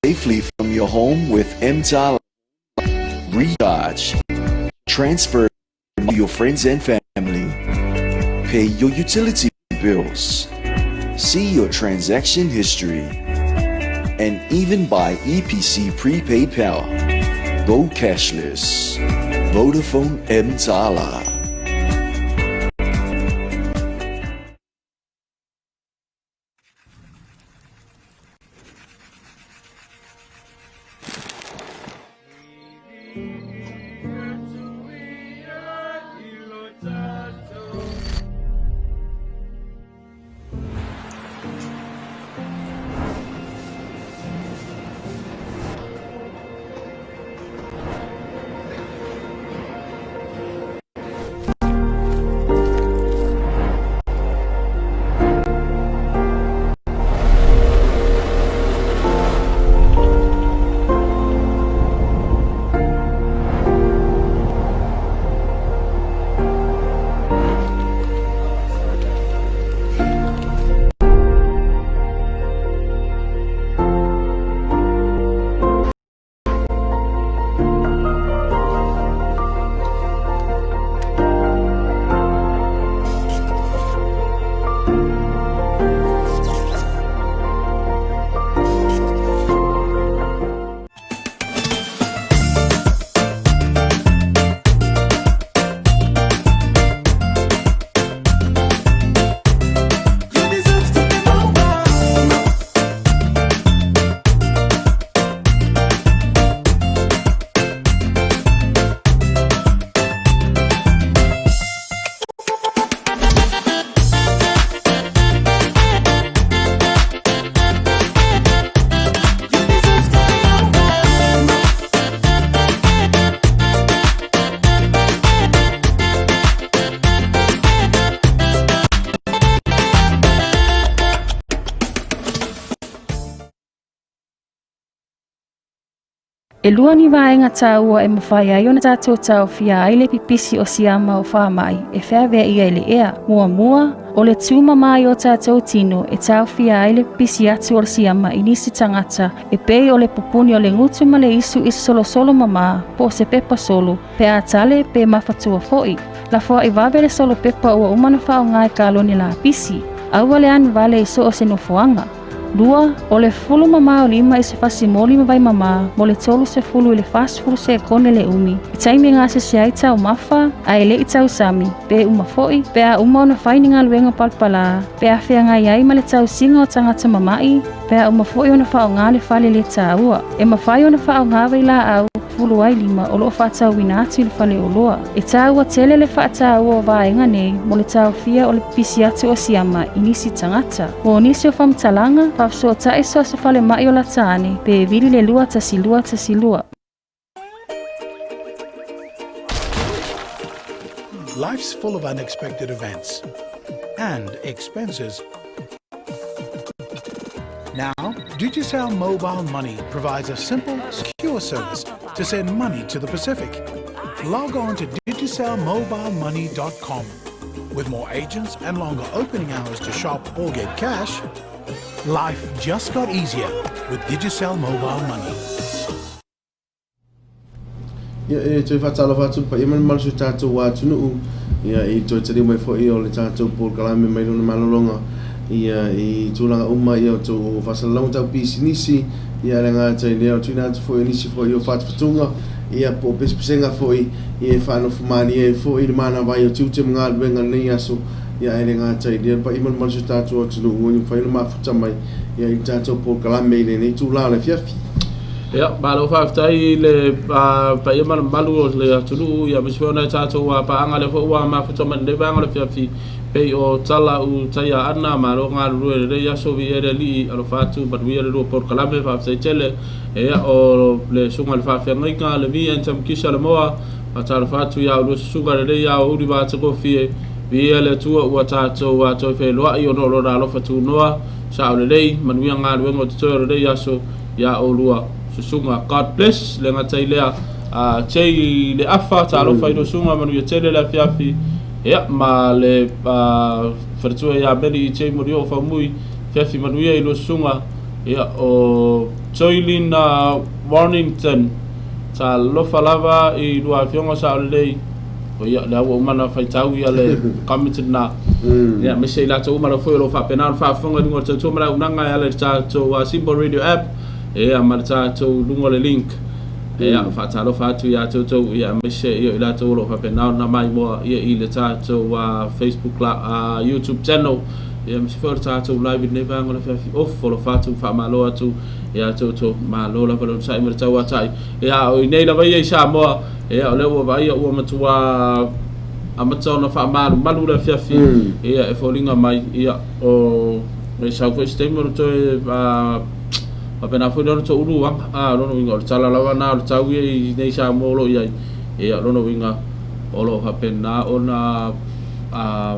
Safely from your home with Mtala. Recharge. Transfer to your friends and family. Pay your utility bills. See your transaction history. And even buy EPC prepaid power. Go cashless. Vodafone Mtala. E lua ni vaega taua e mafai ai ona tatou taofia ai le pipisi o siama o faamaʻi e feaveaʻia i le ea. Muamua, o le tumamā i o tatou tino e taofia ai le pipisi atu o le siama i nisi tagata e pei o le pupuni o le gutu ma le isu i se solosolo mamā po o se pepa solo pe a tale pe mafatua foʻi. Lafoaʻi vave le solo pepa ua uma ona faaaogā i kalone lapisi. Aua le anu vale i so o se nofoaga. Lua, o le fulu mamao lima i se fasimoli ma vaimamā mo le 30 i le 40 sekone le umi i taimi e gasese ai taumafa ae le'i tausami pe uma fo'i pe a uma ona fai ni galuega palapalā pe a feagai ai ma le tausiga o tagata mama'i pe a uma fo'i ona faaogā le fale lē tāua. E mafai ona faaogā vailaau fulu ai lima o loo faatauina atu i le faleoloa. E tāua tele le faatāua o vaega nei mo le taofia o le pipisi atu o siama i nisi tagata. Mo nisi o faamatalaga, faafesootai so o se falema'i o lata ane pe vili le 2 1 2 1 2. Life's full of unexpected events and expenses. Now, Digicel Mobile Money provides a simple, secure service to send money to the Pacific. Log on to digicelmobilemoney.com. With more agents and longer opening hours to shop or get cash, life just got easier with Digicel Mobile Money. Ia, e toe faatalofa atu i le paia ma le mamalu o si o tatou atunuu, ia, i toe taliu mai foi o le tatou polokalame mai lona malologa, ia, i tulaga uma, ia, o tou faasalalauga tau pisinisi, ia, e le gata i lea, o le tuuina atu foi o nisi foi o fatufatuga, ia, po o pesepesega foi, ia, e faanofo malie ai foi le manava ai o tiute ma galuega i lenei aso, ia, ae le gata i lea, le paia ma le mamalu o si o tatou atunuu ua mafai ona mafuta mai, ia, i le tatou polokalame i lenei itulā o le afiafi. Ia, malo faafetai i le paia ma le mamalu o le atunuu, ia aemaise foi o nai tatou paaga lea foi ua mafuta mai i lenei vaega o le afiafi pei o Tala u Taia Ana, malo galulue i lenei aso, viia le Alii, alofa atu, manuia le lua polokalame, faafetai tele. Ia, o le susuga i le faafeagaiga Levi Antam Kisa Lemoa, faatalofa atu ia ulua susuga lelei ia aoauli ma atagofie, viia le Atua ua tatou toe feiloai ona o lona alofa tunoa, sao lelei, manuia galuega o totoe o lenei aso ia oulua susuga. God bless. Le gata i lea, Jay le afa, talofa i lua susuga, manuia tele le afiafi. Ia, ma le faletua ia Meli i Jay Morio o Faumui, afiafi manuia i lua susuga. Ia, o Joylin Warnington, talofa lava i lua afioga sao lelei. O ia, lea ua uma ona faitau ia le comment lena. Ia, aemaise i latou uma lava foi o lo o faapena ona faafofoga i luga o le tautua ma le auaunaga e ala i le tatou Simple Radio app, ia, ma le tatou luga o le link. Ia, faatalofa atu ia te outou, ia, aemaise ia i latou o lo o faapena ona maimoa ia i le tatou Facebook la, YouTube channel, ia, aemaise foi o le tatou live i lenei vaega o le afiafi. Ofo alofa atu, faamalo atu ia te outou, malo lava le onosai ma le tauatai. Ia, o i nei lava ia i Samoa, ia, o lea ua vaaia ua matua amata ona faamalumalu le afiafi, ia, e foliga mai, ia, o e sau foi se taimi o le toe faapena foi lea ona toulu uaga. A, o lona uiga o le tala lava na o le tau ia i nei Samoa o lo o i ai, ia, o lona uiga o lo o faapena ona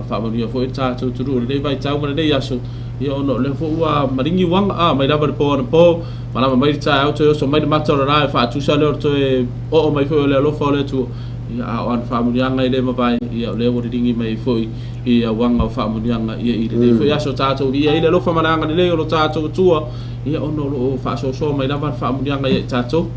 faamanuia foi le tatou atunuu i lenei vaitau ma lenei aso, ia, ona o lea foi ua maligi uaga, a, mai lava i le po anapo, malama mai le taeao, toe oso mai le mata o le la e faatusa lea o le toe oo mai foi o le alofa o le Atua, ia, a o ana faamanuiaga e le mavae, ia, o lea ua liligi mai ai foi i auaga o faamanuiaga, ia, i lenei foi aso tatou viia ai le alofa ma le agalelei o lo tatou Atua, ia, ona o lo o faasoasoa mai lava le faamanuiaga ia i tatou.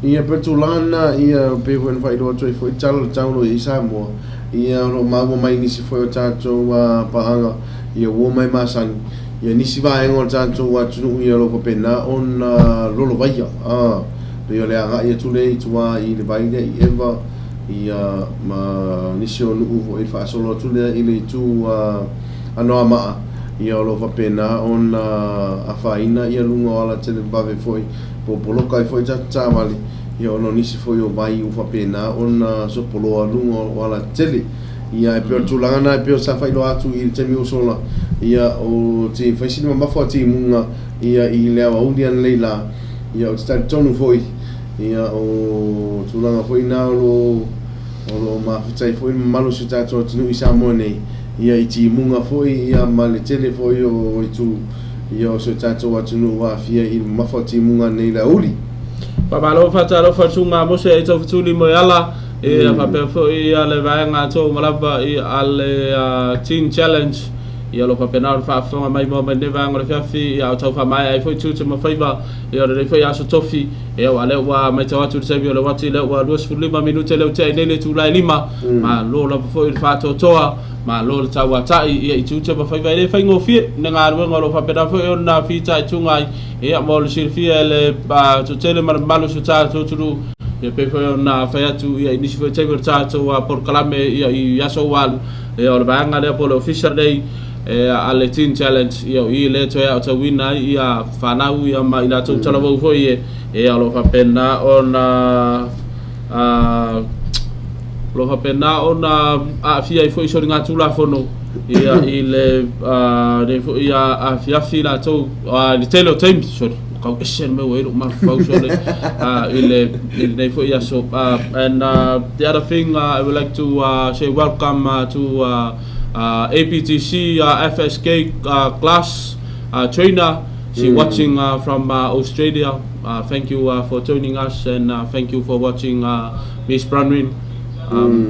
Ia pe tulaga na, ia pei foi ona faailoa atu ai foi tala o le tau o lo o i ai Samoa, ia o lo o maua mai nisi foi o tatou paaga, ia ua mai masani, ia nisi vaega o le tatou atunuu, ia o lo o faapena ona lolovaia, pei o le agai atu lea i tua i le vai lea i Eva, ia ma nisi o nuu foi faasolo atu lea i le itu Anoamaa, ia o lo o faapena ona afaina ia luga o ala televavave foi po o poloka ai foi tatou taavale, ia ona o nisi foi o vai ua faapena ona sopoloa luga o ala tele. Ia e pei o le tulaga na e pei o sa faailoa atu i le taimi ua sola, ia o te fai sina mamafa o timuga ia i le aoauli ananei la, ia o te talitonu foi, ia o tulaga foi na o lo o mafuta ai foi le mamalu o si o tatou atunuu i Samoa nei, ia i timuga foi, ia ma le tele foi o itu, ia o si o tatou atunuu ua aafia i le mamafa o timuga nei le aoauli. Faamalo, faatalofa i le susuga Mose e taufetuli mo e ala, ia faapea foi ia le vaega atoa uma lava i a le Teen Challenge. Ia o lo o faapena ona faafofoga mai moa mai lenei vaega o le afiafi, ia a o tau faamaea ai foi tiute ma faiva, ia o lenei foi aso tofi, ia aua lea ua matau atu i le taimi o le uati lea ua 25 minute lea ua tea ai nei le itula e 5, malo lava foi le faatoatoa, malo le tauatai, ia i tiute ma faiva e le faigofie le galuega o lo o faapena foi ona fitaituga ai, ia mo le silafia e le toatele ma le mamalu o si o tatou atunuu, ia pei foi ona fai atu ia i nisi foi taimi o le tatou polokalame ia i aso ua alu, Ia o le vaega lea po o le ofisa lenei a le Teen Challenge, ia o i lea e toe aotauina ai ia fanau ia ma i latou talavou foi e, ia o lo o faapena ona o lo o faapena ona aafia ai foi soligatulafono ia i le nei foi afiafi latou i le tele o taimi, sorry, ua tau ese le mea ua i ai lou mafaufau sole i le i lenei foi aso. And the other thing I would like to say welcome to APTC FSK class trainer. She watching from Australia. Thank you for joining us and thank you for watching Miss Branwin.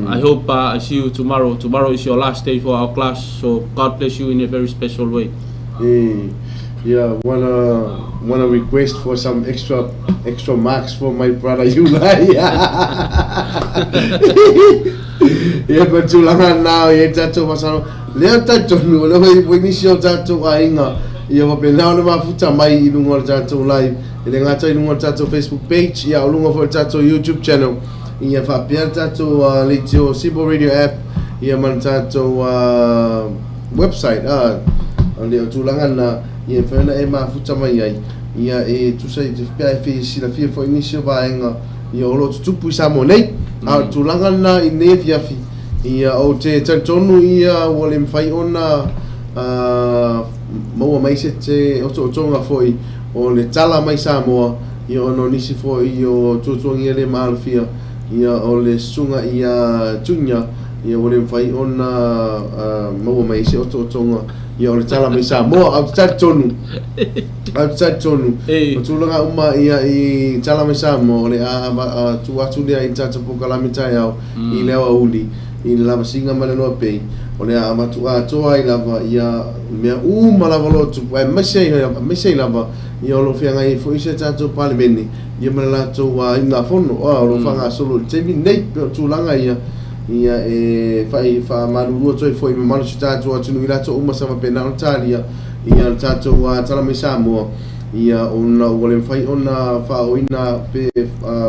I hope I see you tomorrow. Tomorrow is your last day for our class, so God bless you in a very special way. Yeah, wanna request for some extra extra marks for my brother Yulai. Ia ko tulaga na o ia tatou masalo. Lea talitonu o lea ua nisi o tatou aiga ia faapena ona mafuta mai i luga o le tatou live. E le gata i luga o le tatou Facebook page, ia o luga foi o le tatou YouTube channel. Ia faapea le tatou leitio Simple Radio app ia ma le tatou website o le tulaga na ia e mafai ona e mafuta mai ai ia e tusa i te pea e fia silafia foi nisi o vaega ia o lo o tutupu i Samoa nei. A o le tulaga na i lenei afiafi ia ou te talitonu ia ua le mafai ona maua mai se te otootoga foi o le tala mai Samoa ia ona o nisi foi o tuatuagia le maalofia ia o le susuga ia Junior ia ua le mafai ona maua mai ai se otootoga ia o le tala mai Samoa. Ae ou te talitonu, ae ou te talitonu, o tulaga uma ia i tala mai Samoa o le a tuu atu lea i le tatou polokalame taeao i le aoauli i le lavasiga ma le loa pei o le a avatu atoa ai lava ia mea uma lava o lo o tupu aemaise ai, aemaise ai lava ia o lo o feagai ai foi si a tatou Palemene ia ma le latou iugafono o lo o faagasolo i le taimi lenei. Pei o tulaga ia ia e fai faamalulu atu ai foi i mamalu o si o tatou atunuu i latou uma sa faapena ona talia ia le tatou tala mai Samoa ia ona ua le mafai ona faaooina pe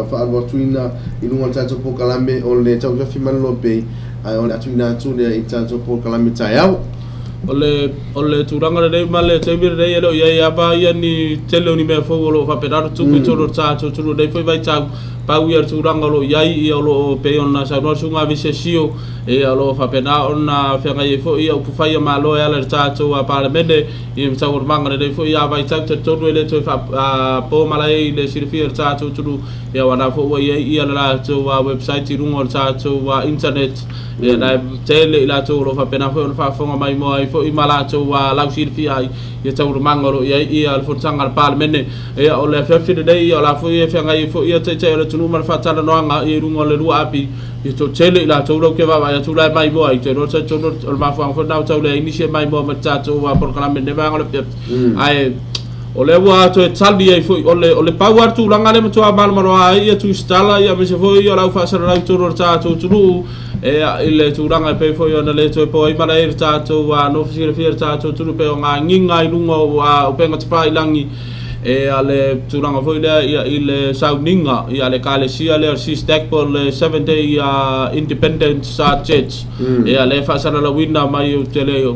faaalu atuina i luga o le tatou polokalame o le tauafiafi ma le loa pei ae o le a tuuina atu lea i le tatou polokalame taeao. O le, o le tulaga lenei ma le taimi lenei e le o i ai lava ia ni tele o ni mea fou o lo o faapena ona tupu i totonu o le tatou atunuu i lenei foi vaitau. Pau ia le tulaga o lo o i ai, ia o lo o pei ona saunoa le Susuga Visesio, ia o lo o faapena ona feagai ai foi ia upufai a Malo e ala i le tatou Palemene i le taualumaga o lenei foi vaitau. Talitonu e le toe faa, po malae i le silafia e le tatou atunuu, ia aua o lena foi ua i ai ia le latou website i luga o le tatou internet. Ia na e tele i latou o lo o faapena foi ona faafofoga mai moa ai foi ma latou lausilafia ai ia taualumaga o lo o i ai ia le fonotaga a le Palemene. Ia o le afiafi lenei ia o la foi e feagai ai foi ia Taitai o le atunuu ma le faatalanoaga ia i luga o le lua api. Ia toatele i latou lau ke vaavaai atu la e maimoa ai. Ou te iloa talitonu o le mafuaaga foi lena ua tau leai nisi e maimoa mai le tatou polokalame i lenei vaega o le afiafi. Ae o lea ua toe tali ai foi, o le, o le pau lava le tulaga lea e matua malomaloa ai ia Tusitala ia aemaise foi ia o le au faasalalau i totonu o le tatou atunuu e, i le tulaga e pei foi ona le toe po ai malae i le tatou nofo silafia i le tatou atunuu pei o ngā giga i luga o upega tafailagi e a le tulaga foi lea ia i le sauniga ia le ekalesia lea o le SISTAC po o le Seventh Day Independent Church ia le faasalalauina mai ou te le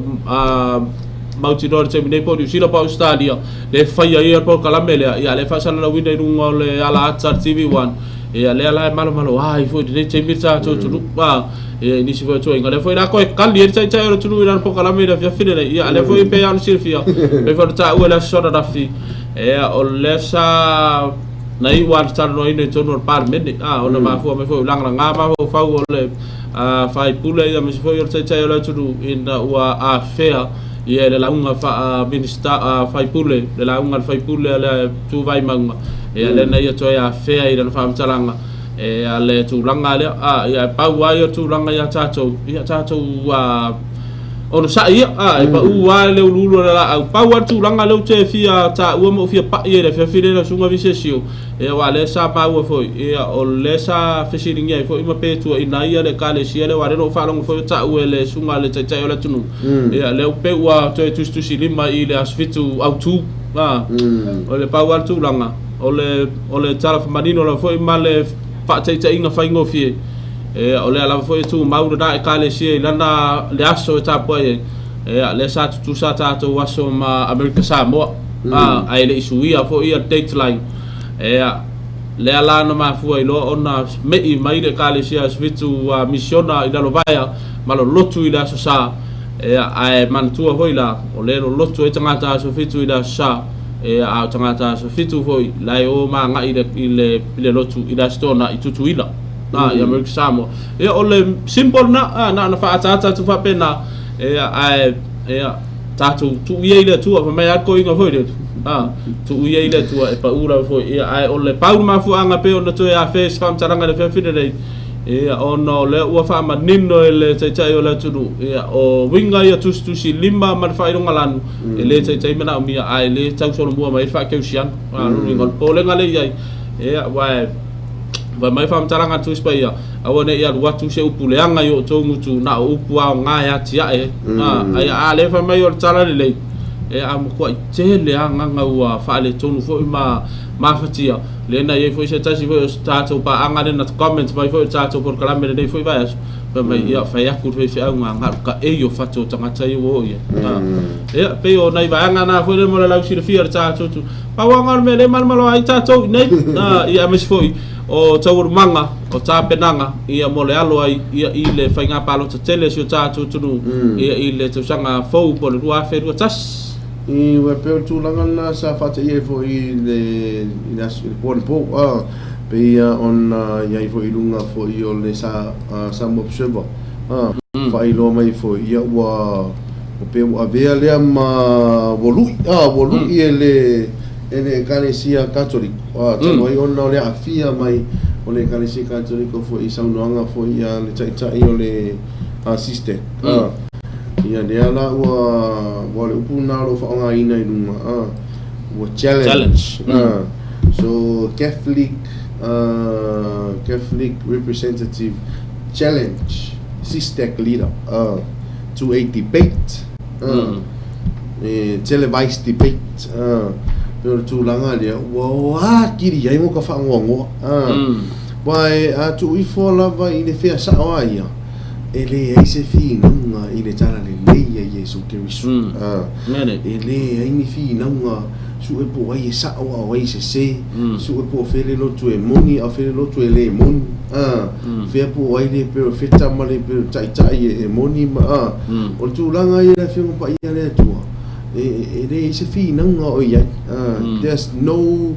mautinoa i le taimi nei po o Niu Sila po o Ausetalia lea e faia ai le polokalame lea, ia lea e faasalalauina i luga o le ala ata a le TV1, ia lea la e malomalo ai foi i lenei taimi le tatou atunuu, a, ia i nisi foi o tuuaiga. Lea foi la toe kali ai le taitai o le atunuu i lana polokalame i le afiafi lenei, ia lea foi pei lava ona silafia, pei foi ona taua i le aso ananafi, ia o lea sa na iu lava i le talanoaina i totonu o le Palemene, a, ona mafua mai foi o lagalaga mafaufau o le faipule aemaise foi o le taitai o le atunuu ina ua afea ia le lauga faa-Minista faipule, le lauga a le faipule a le Tu Vaimauga, ia lea na ia toe afea i lana faamatalaga e a le tulaga lea. A, ia e pau lava ia tulaga ia tatou, ia tatou Onosaʻi ia, a, e paʻū lava i le uluulu o le laau. Pau lava le tulaga lea ou te fia taua ma ou fia paʻi ai i le afiafi lea lau susuga Visesio, ia aua o lea sa maua foi, ia o lea sa fesiligia ai foi ma pe tuuaina ai le Ekalesia lea aua o lea na ou faalogo foi o taua e le susuga a le Taitai o le atunuu, ia lea pei ua toe tusitusilima i le Aso Fitu autu, a, o le pau lava le tulaga, o le, o le tala manino lava foi ma le faataitaiga faigofie, Ia, o lea lava foi e tumau lena Ekalesia i lana le aso e tapuai ai. Ia, lea sa tutusa a tatou aso ma Amerika Samoa, a, ae le i suia foi ia date line. Ia, lea la na mafua ai loa ona me'i mai le Ekalesia Aso Fitu a Misiona i Lalovaea ma lolotu i le Aso Sa. Ia, ae manatua foi la, o lea e lolotu ai tagata Aso Fitu i le Aso Sa, ia, a o tagata Aso Fitu foi la e o ma agai i le, i le, i le lotu i le Aso Toonai i Tutuila. A, i Amerika Samoa. Ia, o le simple lena, a, na ona faaataata atu faapena, ia, ae, ia, tatou tuu ia i le Atua, fai mai lava le toeaina foi lele, a, tuu ia i le Atua e pau lava foi, ia, ae o le pau le mafuaaga pei ona toe afea i se faamatalaga i le afiafi lenei, ia, ona o lea ua faamanino e le Taitai o le atunuu, ia, o uiga ia tusitusilima ma le faailogalanu, e le taitai manaomia, ae le tausolomua mai ai le faakerisiano. A, o lona uiga, o le popolega lea i ai, ia, aua e, Fai mai faamatalaga a le Tusi Paia, Aua ne i alu atu se upu leaga i o outou gutu, na o upu aoga e atiae ai. Ai a lea fai mai o le tala lelei, e a matuai tele lava agaga ua faaletonu foi ma mafatia. Lea na i ai foi se tasi foi o se tatou paaga lea na comment mai foi i le tatou polokalame i lenei foi vaiaso, fai mai, ia fai atu le faifeau ga galu kaei o fatu o tagata ia ua oo i ai. Ia, pei o nai vaega na foi lea mo le lausilafia o le tatou Pau lava o le mea lea e malomalo ai tatou i nei, ia aemaise foi o taualumaga, o tapenaga ia mo le alo ai ia i le faiga palota tele a si o tatou atunuu ia i le tausaga fou po o le 2021. I ua pei o le tulaga lena sa faataia ai foi i le i le aso i le po anapo a pei ona i ai foi i luga foi o le sa Samoa Observer a faailoa mai foi ia ua Ua pei ua avea lea ma ua lu'i, a, ua lu'i e le, e le Ekalesia Katoliko, a, talu ai ona o le aafia mai o le Ekalesia Katoliko foi i saunoaga foi a le Taitai o le SISTEC, a. Ia lea la ua, ua o le upu lena o lo o faaaogaina i luga, a, ua challenge, a. So, Catholic, a, Catholic representative challenge SISTEC leader, a. to a debate, e televised debate, pei o le tulaga lea ua atili ai mo ka faanoanoa. Aua e a tuu ifo lava i le fea sao a ia, e leai se finauga i le talalelei a Iesu Keriso. E leai ni finauga sue po o ai e sao a o ai e sese, sue po o fea le lotu e moni a o fea le lotu e le moni, a, fea po o ai le perofeta ma le taitai e moni ma, a, o le tulaga ia i le Afioga Paia a le Atua, e leai se finauga o i ai, a, there's no,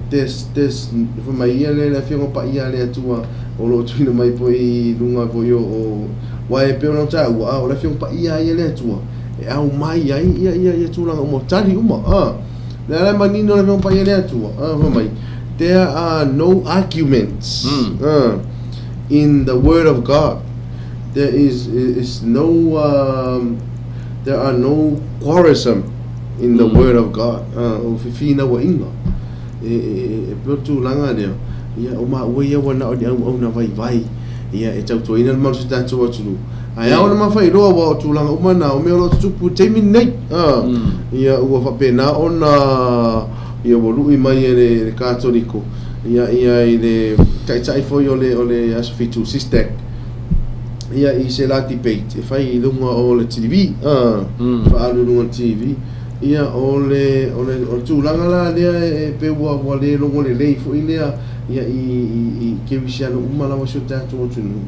there's, there's, fai mai ia le Afioga Paia a le Atua o lo o tuuina mai foi i luga foi o, aua e pei ona ou taua, a, o le Afioga Paia ia a le Atua, e aumai ai ia ia ia tulaga uma, tali uma, a. Le ala e manino le Afioga Paia le Atua, a, fai mai, there are no arguments, a, in the word of God. There is is no there are no quarrelsome in the word of God. A, o fefinauaiga. E, e, e, e pei o le tulaga lea, ia, o maua ia ua na o ni auauna vaivai, ia, e tautuaina le malosi o tatou atunuu. Ae ao ona mafailoa aua o tulaga uma na, o mea o lo o tutupu i le taimi lenei. A, ia, ua faapena ona, ia, ua lui mai e le, le Katoliko, ia, ia, i le taitai foi o le, o le Aso Fitu, SISTEC, ia, i se la debate e fai i luga o le TV, a, faaalu i luga o le TV. Ia, o le, o le, o le tulaga la lea e pei ua, ua le logo lelei foi lea, ia, i, i, i kerisiano uma lava si o tatou atunuu.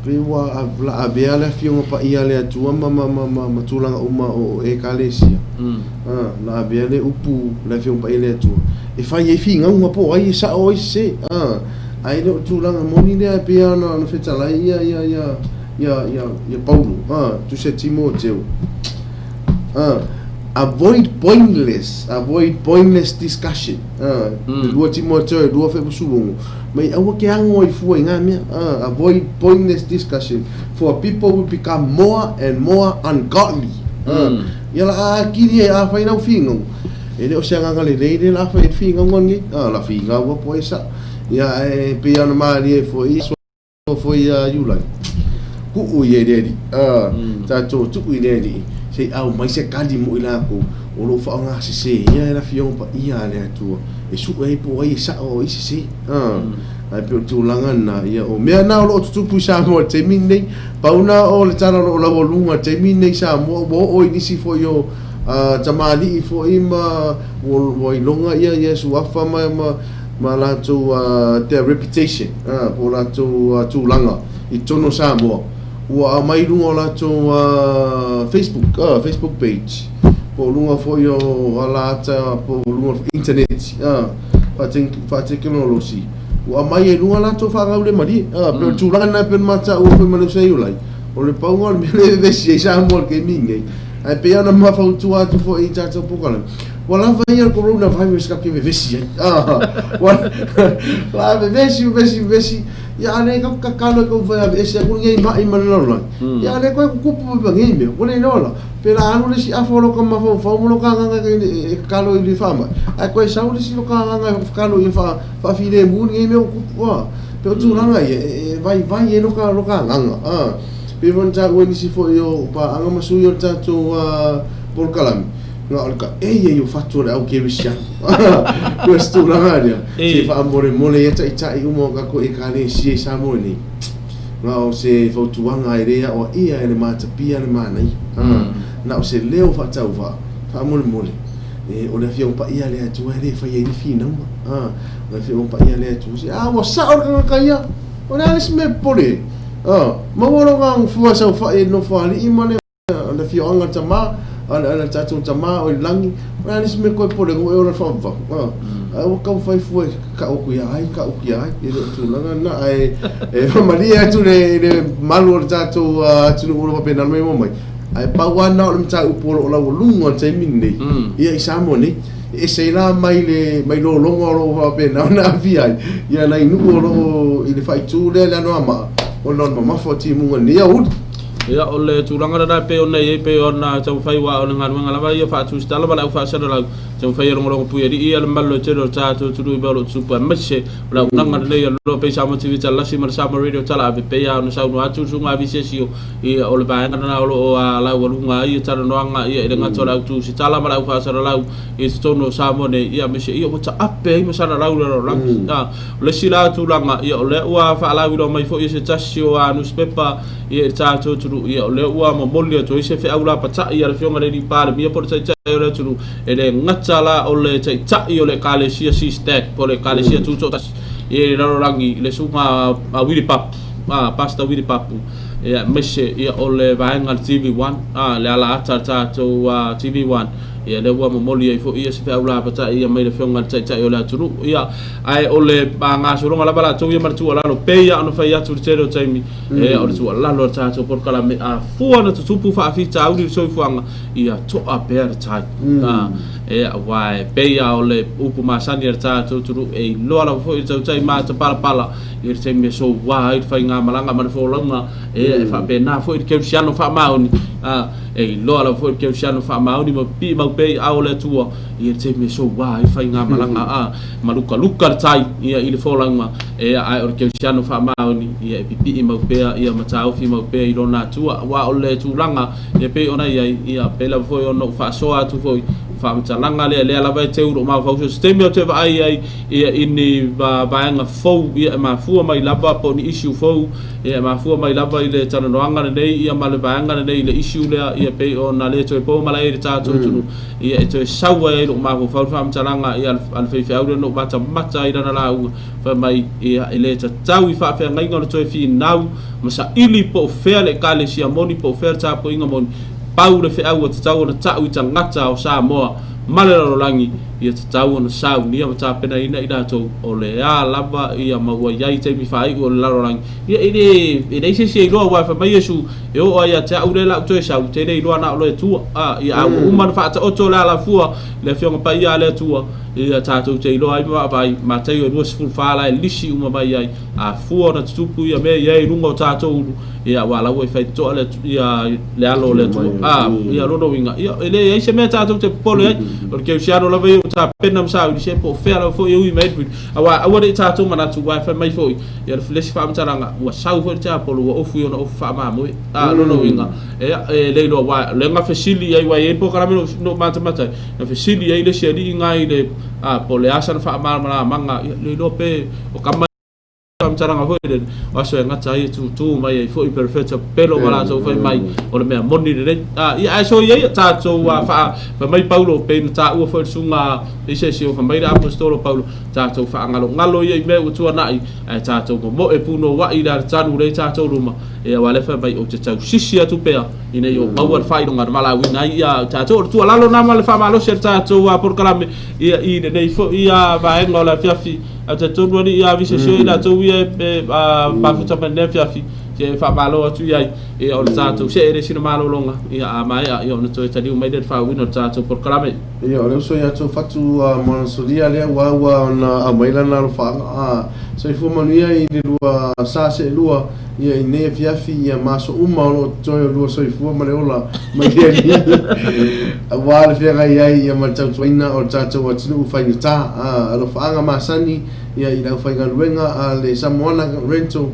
Pei ua la avea le Afioga Paia a le Atua ma, ma, ma, ma, ma tulaga uma o Ekalesia. A, la avea le upu le Afioga Paia a le Atua e fai ai finauga po o ai e sao ai sese. A, ae le o le tulaga moni lea e pei ona, ona fetalai ia, ia, ia, ia, ia, ia Paulo, a, tusi a Timoteo. A, Avoid pointless, avoid pointless discussion. 2 Timoteo e 2 fepusuogo. Mai aua ke ago ai fua i ngā mea. Avoid pointless discussion, for people will become more and more ungodly. Ia la a kiri e a whai rau whingau. E le o se anganga le lei le la whai e whingau ngi. La whingau a po e sa. Ia e pe ana maari e fo i so fo i a Iulai. Kuu i e reri. Tātou tuku i reri. Se au mai se kali mo i lākou. O lo wha ngā se se. Ia e la whionga pa ia le atua. E su e po ai e sa o i se se. Ai pe o tūlanga na. Ia o mea nā o lo tutupu i Samoa te min nei. Pauna o le tala o lau lunga te min nei Samoa. Wo o i nisi fo i o tamali i fo i ma wo i longa ia Yesu afa ma ma lātou their reputation. Po lātou tūlanga i tono Samoa. Ua a mai lunga o lātou Facebook, Facebook page. Po lunga fo i o alata, po lunga internet, whaatekenolosi. Ua a mai e lunga lātou whaangau le mari. Pe o tūlanga nā pe mata ua fo i manu se iulai. O le paunga o le mele vesi e Samoa ke mingi. Ai pe ana mawhautua atu fo i tātou pokala. Ua lava ia coronavirus ka ke vesi ai. La vesi, vesi, vesi. Ia ane ka kakalo ka uwhai ave ese aku ngei mai mana lalolai. Ia ane koe kukupu pa ngei mea. Ua le lola. Pe la anu le si afo lo ka mawhau whau mo lo ka nganga e kakalo i le whamai. Ai koe sau le si lo ka nganga e kakalo i whawhire mu ngei mea kupu. Pe o tūranga ia e vai vai e lo ka nganga. Pe wan tā ue nisi fo i o pa anga masui o tātou polokalami. Ngā o le ka e ia i o whatua le au ke risiano. Kua se tūranga rea. Se whaamore mole ia tai tai umo ka koe e ka le si e Samoa nei. Ngā o se fautuanga e rea o ia e le mātapia le mānai. Nā o se leo whatau wha. Whaamore mole. E o le whio pa ia le atua e le whai e ni whinaunga. O le whio pa ia le atua. Se a ua sao le kanga ia. O le alis me pore. Maua ngā ngufua sau whai e no whaali i mane le whio anga tama. Ale tātou tama o i langi. O le alis me koe pore ngo e ora whawa. Ua kau whai fua ka oku ia ai, ka oku ia ai. E le tūlanga na e whamaria atu le malu o le tātou atunu uro wapena mai mo mai. Ai pauana o le mta upolo o lau lunga o te min nei. Ia i Samoa nei. E se la mai le mai lolonga o lo wapena o na awhi ai. Ia nai nuku o lo i le whaitu le le anoa maa. O non mamafa o timunga ni ia uri. Ia o le tūlanga rā pe o nei e pe o nā tau whaiwa o le ngā lava ia whaatu stala wala au whaasara lau tau whai rongorongo pui ari ia le malo te ro tātou turu i bao tupu a maise o lau nanga nei lo pe Samoa TV talasi ma le Samoa Radio tala ave pe ia ona saunoa atu sunga avisesio ia o le vaega na o lo o a lau alunga ia tala noanga ia i le ngato lau tu si tala ma lau whaasara lau i te tono o Samoa nei ia maise ia o ta ape i masana lau le ro o le sila tūlanga ia o le ua whaalau i mai fo ia se tasi o a newspaper ia e tātou turu ia o le ua momoli atu ai se feau la pata'i a le Afioga i le Alii Palemia po o le Taitai o le atunuu e le gata la o le Taitai o le Ekalesia CSTAC po o le Ekalesia Tutoatasi ia i le lalolagi i le suga a Willy Papu Pastor Willy Papu ia aemaise ia o le vaega le TV1 le ala ata le tatou TV1 ia le ua momoli ai fo'i ia se feau la pata'i ia mai le Afioga i le Taitai o le atunuu ia ae o le gasologa lava latou ia ma le tuualalo pei a ona fai atu i le tele o taimi e o le tuualalo a le tatou polokalame a fua na tutupu faafitauli le soifuaga ia to'a pea le tai e auā e pei a o le upu masani a le tatou atunuu e iloa lava fo'i le tautai matapalapala i le taimi e souā ai le faigamalaga ma le folauga e faapena fo'i le kerisiano faamaoni e iloa lava fo'i le kerisiano faamaoni ma pipii mau pea i ao le Atua i le taimi e souā ai le faigamalaga a malukaluka le tai ia i le folauga e ae o le kerisiano faamaoni ia e pipii mau pea ia ma taofi mau pea i lona Atua auā o le tulaga ia pei ona iai ia pei lava fo'i ona ou faasoa atu fo'i faamatalaga lea lea lava e teu loo mafaufau se taimi o te vaai ai ia i ni vaega fou ia e mafua mai lava po o ni issue fou ia e mafua mai lava i le talanoaga lenei ia ma le vaega lenei i le issue lea ia pei ona le toe po malae i le tatou atunuu ia e toe sau ai ai loo mafaufau le faamatalaga ia a le faifeau lea na ou matamata ai lana lauga fai mai ia e le tatau i faafeagaiga o le toe finau ma saili po o fea le Ekalesia moni po o fea le tapuaiga moni pau le feau ua tatau ona ta'u i tagata o Samoa ma le lalolagi Ia tatau ona saunia ma tapenaina i latou o le a lava ia ma ua i ai taimi faaiu o le lalolagi. Ia e le e leai se isi e iloa aua e fai mai Iesu, E oo lava ia te au lea la u toe sau, te le iloa na o le Atua. A, ia a ua uma ona faataoto le alafua i le Afioga Paia a le Atua, ia tatou te iloa ai ma vaavaai, Mataio 24 la e lisi uma mai ai, a fua ona tutupu ia mea ia i luga o tatou ulu, ia aua la ua i faitotoa le, ia, le alo o le Atua. A, ia lona uiga, ia, e leai se mea tatou te popole ai, o le kerisiano lava ia ua tapena ma saili, se po o fea lava foi e ui mai ai le fili, aua aua ne i tatou manatu, aua e fai mai foi, ia le isi faamatalaga, ua sau foi le tiapolo, ua ofu i ona ofu faamamoe. A, lona uiga, ia, e le iloa, aua o lea na fesili i ai, aua e i ai le polokalame na ou matamata ai, na fesili i ai le isi alii na i le, a, po o le a sana faamalamalamaga, ia, le iloa pe o kama faamatalaga foi lele, o aso e gata ai e tūtū mai ai foi perefeta pepelo ma latou fai mai, o le mea moni lelei. A, ia, ae soia ia tatou a faa, fai mai Paulo, pei na taua foi le susuga i se isi o fai mai le Aposetolo Paulo, tatou faagalogalo ia i mea ua tuanai, ae tatou momoe punouai i le alatanu lea i tatou luma, e aua lea fai mai ou te tausisi atu pea ina ia ou maua le faailoga na valaauina ai ia tatou. O le tuualalo lena ma le faamalosi a le tatou polokalame ia i lenei foi vaega o le afiafi. Ae talitonu alii ia visesio i latou ia e mafuta mai lenei afiafi, se faamalo atu i ai ia o le tatou see le sina malologa ia a maea ia ona toe taliu mai lea i le faauuina o le tatou polokalame. Ia, o le uso ia tou fatu moanasolia lea ua ua ona aumai lana alofaaga soifua manuia i le lua sa seelua ia i nei afiafi ia ma aso uma o lo o totoe o lua soifua ma le ola mai le Alii aua le feagai ai ia ma le tautuaina o le tatou atunuu faigata. Alofaaga masani ia i le aufaigaluega a le Samoana Rental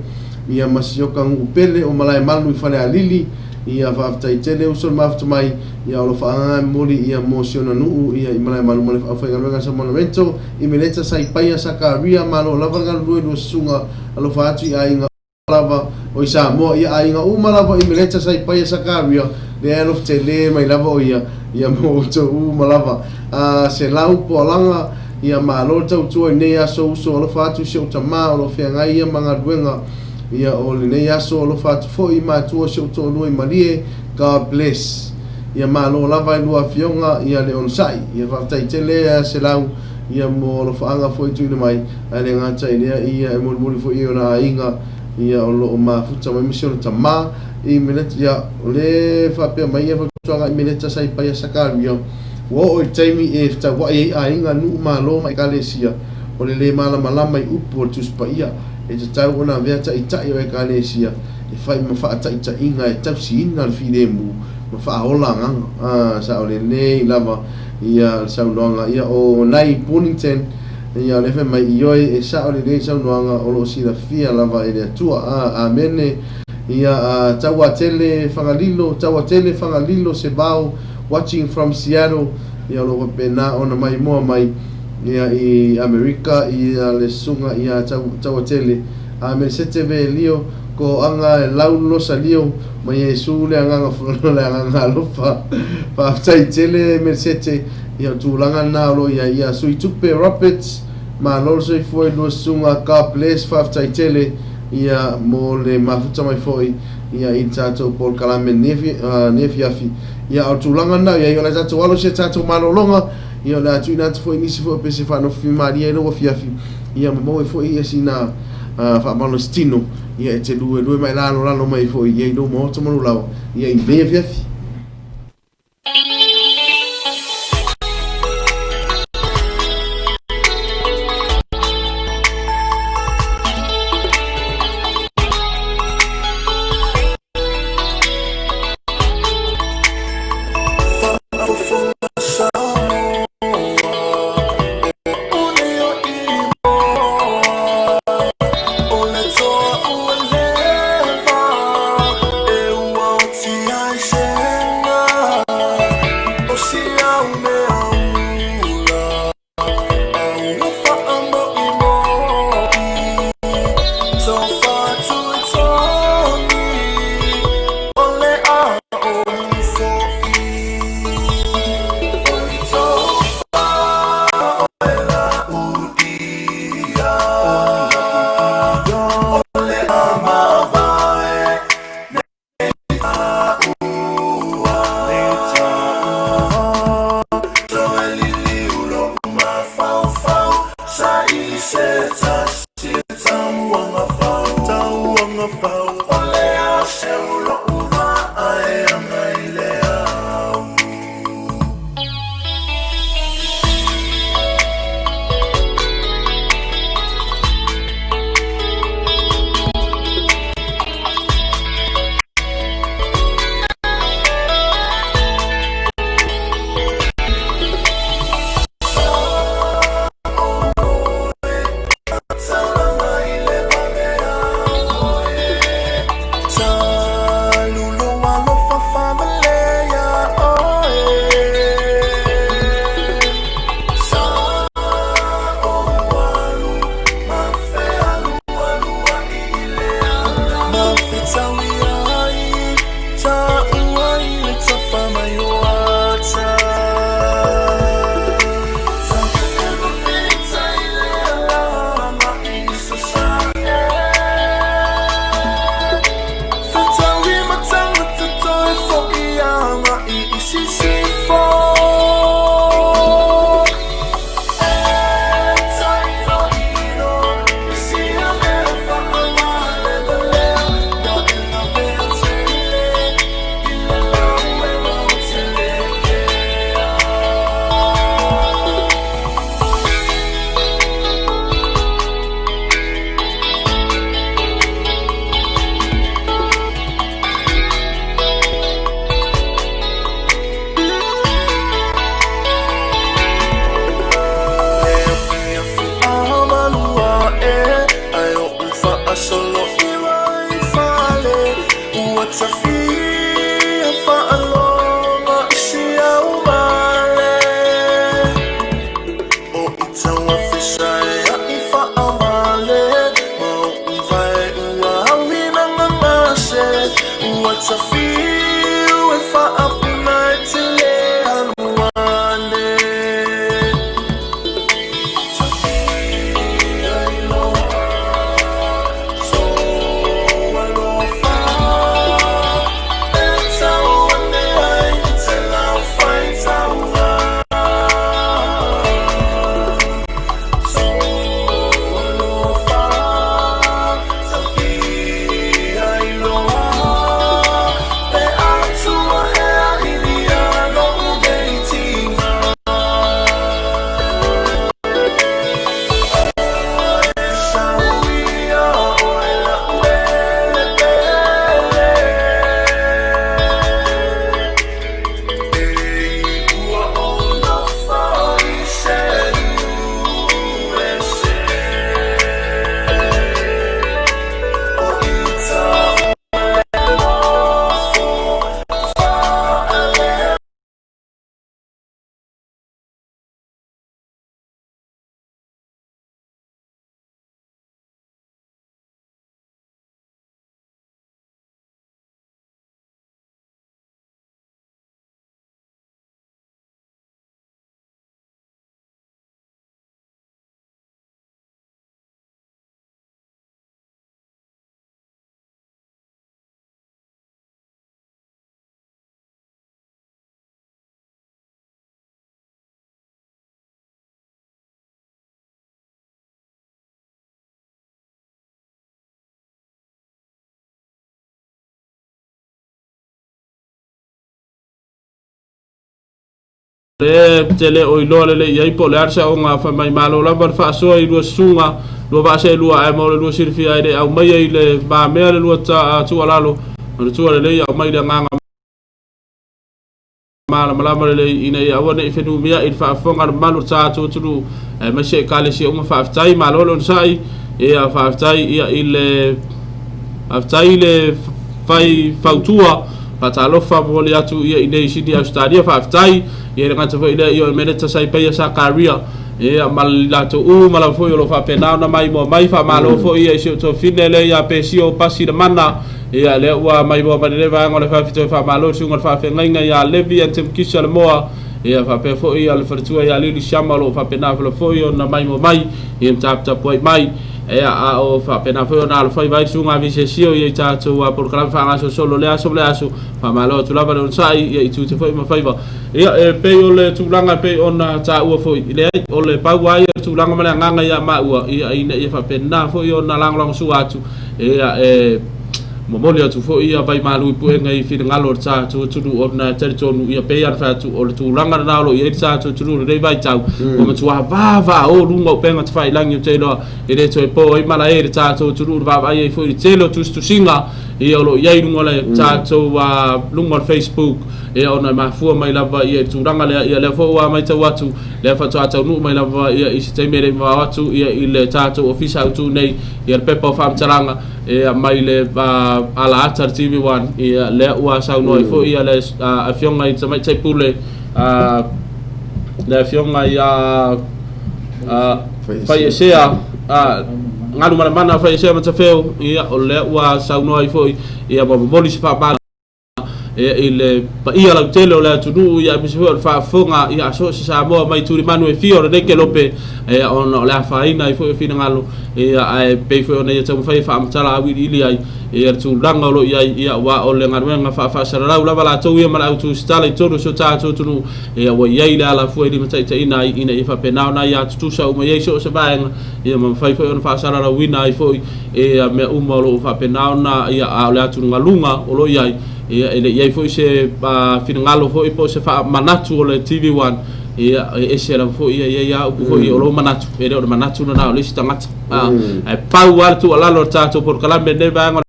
ia ma sioka nuu pele o Malaemalu i Falealili ia faafetai tele uso le mafuta mai ia o lo faaagaga e momoli ia mo si ona nuu ia i Malaemalu ma le aufaigaluega a Samoana Rental i Meleta Saipaia Sakaria malo lava le galulue lua susuga alofa atu i aiga lava o i Samoa ia aiga uma lava i Meleta Saipaia Sakaria lea e alofa tele mai lava o ia ia mo outou uma lava a se lau poalaga ia malo le tautua i nei aso uso alofa atu i si ou tama o lo o feagai ia ma galuega ia o lenei aso alofa atu foi i matua si ou toalua i Malie God bless ia malo lava i lua afioga ia le onosai ia faafetai tele a se lau ia mo alofaaga foi tuuina mai ae le gata i lea ia e molimoli foi i ona aiga ia o lo o mafuta mai ma si ona tama i Meleta ia o le faapea mai ia fautuaga i Meleta Saipaia Sakaria ua oo i le taimi e fetauai ai aiga nuu malo ma ekalesia o le le malamalama i upu o le Tusi Paia e tatau ona avea taitai o ekalesia e fai ma faataitaiga e tausiina le filemu ma faaola agaga. A, sao lelei lava ia le saunoaga ia o nai Bonington ia o lea fai mai ioe e sao lelei saunoaga o lo o silafia lava e le Atua. A, amene ia a, Tauatele Fagalilo, Tauatele Fagalilo Sevao watching from Seattle ia o lo o faapena ona maimoa mai ia i Amerika ia le susuga ia Tauatele. Amene sete ve lio ko anga e lau losa lio ma Iesu le agaga le agaga alofa. Faafetai tele Melisete ia o tulaga na o lo o i ai ia Sui Tupe Roberts malo le soifua i lua susuga God bless faafetai tele ia mo le mafuta mai foi ia i le tatou polokalame nei afiafi ia o tulaga na o i ai o le tatou alo i se tatou malologa ia o le a tuuina atu foi i nisi foi o pese faanofofimalie ai lou afiafi ia ma maua ai foi ia sina faamalositino ia e te luelue ma e lalolalo mai ai foi ia i lou maota ma lou laoa ia i lenei afiafi. Lea e te le o iloa lelei i ai po o le a le saoga fai mai malo lava le faasoa i lua susuga, lua vaa seelua ae mo le lua silafia e le aumaia i le mamea le lua tuualalo manatua lelei aumai le agaga malamalama lelei ina ia aua ne i fenumiai le faafofoga a le mamalu o le tatou atunuu aemaise Ekalesia uma. Faafetai, malo le onosai, ia faafetai ia i le faafetai i le fai fautua. Faatalofa momoli atu ia i nei Sini Ausetalia, faafetai. Ia e le gata foi i lea, ia o Emeneta Saipaia Sakaria, ia ma le latou uma lava foi o lo o faapena ona maimoa mai. Faamalo foi ia i si ou tuafafine lea ia Pesio Pasi Lemana, ia lea ua maimoa mai lenei vaega o le faafitoe. Faamalo i le susuga i le faafeagaiga ia Levi Antemkisa Lemoa, ia faapea foi ia le faletua ia Lili Siama o lo o faapena foi ona maimoa mai, ia ma taputapuai mai. Ia, a o faapena foi ona alofaiva ai le susuga a Visesio ia i tatou polokalame faagasolosolo o lea aso ma lea aso. Faamalo atu lava le onosai, ia i tiute foi ma faiva. Ia, e pei o le tulaga e pei ona taua foi, leai, o le pau lava ia o le tulaga ma le agaga ia maua, ia, ina ia faapena foi ona lagolagosua atu, ia, e momoli atu foi ia vaimalu i puega i finagalo o le tatou atunuu, ona e talitonu, ia, pei lava ona fai atu, o le tulaga lena o lo o i ai le tatou atunuu i lenei vaitau, ua matua vavao luga o upega tafailagi, ou te iloa e le toe po ai malae i le tatou atunuu i le vaavaai ai foi i le tele o tusitusiga ia o lo o i ai i luga o le tatou luga o le Facebook, ia ona e mafua mai lava ia i le tulaga lea. Ia lea foi ua matau atu, lea faatoa taunuu mai lava ia i se taimi e le i mamao atu ia i le tatou ofisa autu nei ia le pepa o faamatalaga ia mai le ala ata le TV1, ia lea ua saunoa ai foi ia le afioga i le Tamaitai Pule, le afioga ia Faiesea Galumalemana Faiesea Matafeo, ia o lea ua saunoa ai foi ia ma momoli se faamalo ia i le paia lautele o le atunuu, ia aemaise foi o le faafofoga ia a so o se Samoa mai tulimanu e fia o lenei kelope, ia ona o le afaina ai foi o finagalo, ia ae pei foi ona ia taumafai e faamatala auiliili ai ia le tulaga o lo o i ai, ia aua o le galuega faafaasalalau lava latou ia ma le autusitala i totonu o si o tatou atunuu, ia ua i ai le alafua e limataitaiina ai ina ia faapena ona aia tutusa uma i ai so o se vaega, ia ma mafai foi ona faasalalauina ai foi ia mea uma o lo o faapena ona ia, a o le atugaluga o lo o i ai, ia e le i ai foi se finagalo foi po o se faamanatu o le TV1, ia e ese lava foi ia, e i ai lava upu foi o lou manatu, e le o le manatu lena o le isi tagata. Ae pau lava le tuualalo o le tatou polokalame i lenei vaega o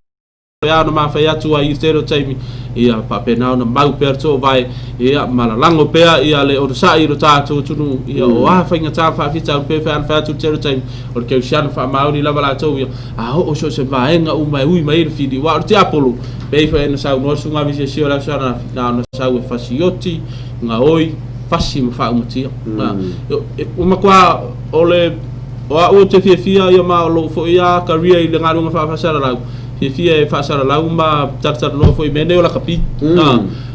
le ao ona mafai atu ai i le tele o taimi, ia faapena ona mau pea le toovae, ia ma lalago pea ia le onosai i lo tatou atunuu, ia o a faigata ma faafitauli pe fai ana fai atu i le tele o taimi, o le kerisiano faamaoni lava latou ia, a oo so o se vaega uma e ui mai ai le fili, aua o le tiapolo, pei foi ona saunoa le susuga Visesio i le aso ananafi, na ona sau e fasioti, gaoi, fasi ma faaumatia. Ua matua o le o au ou te fiafia ia ma o lou foi a career i le galuega faafaasalalau, fiafia e faasalalau ma talatalanoa foi i mea nei o lakapi.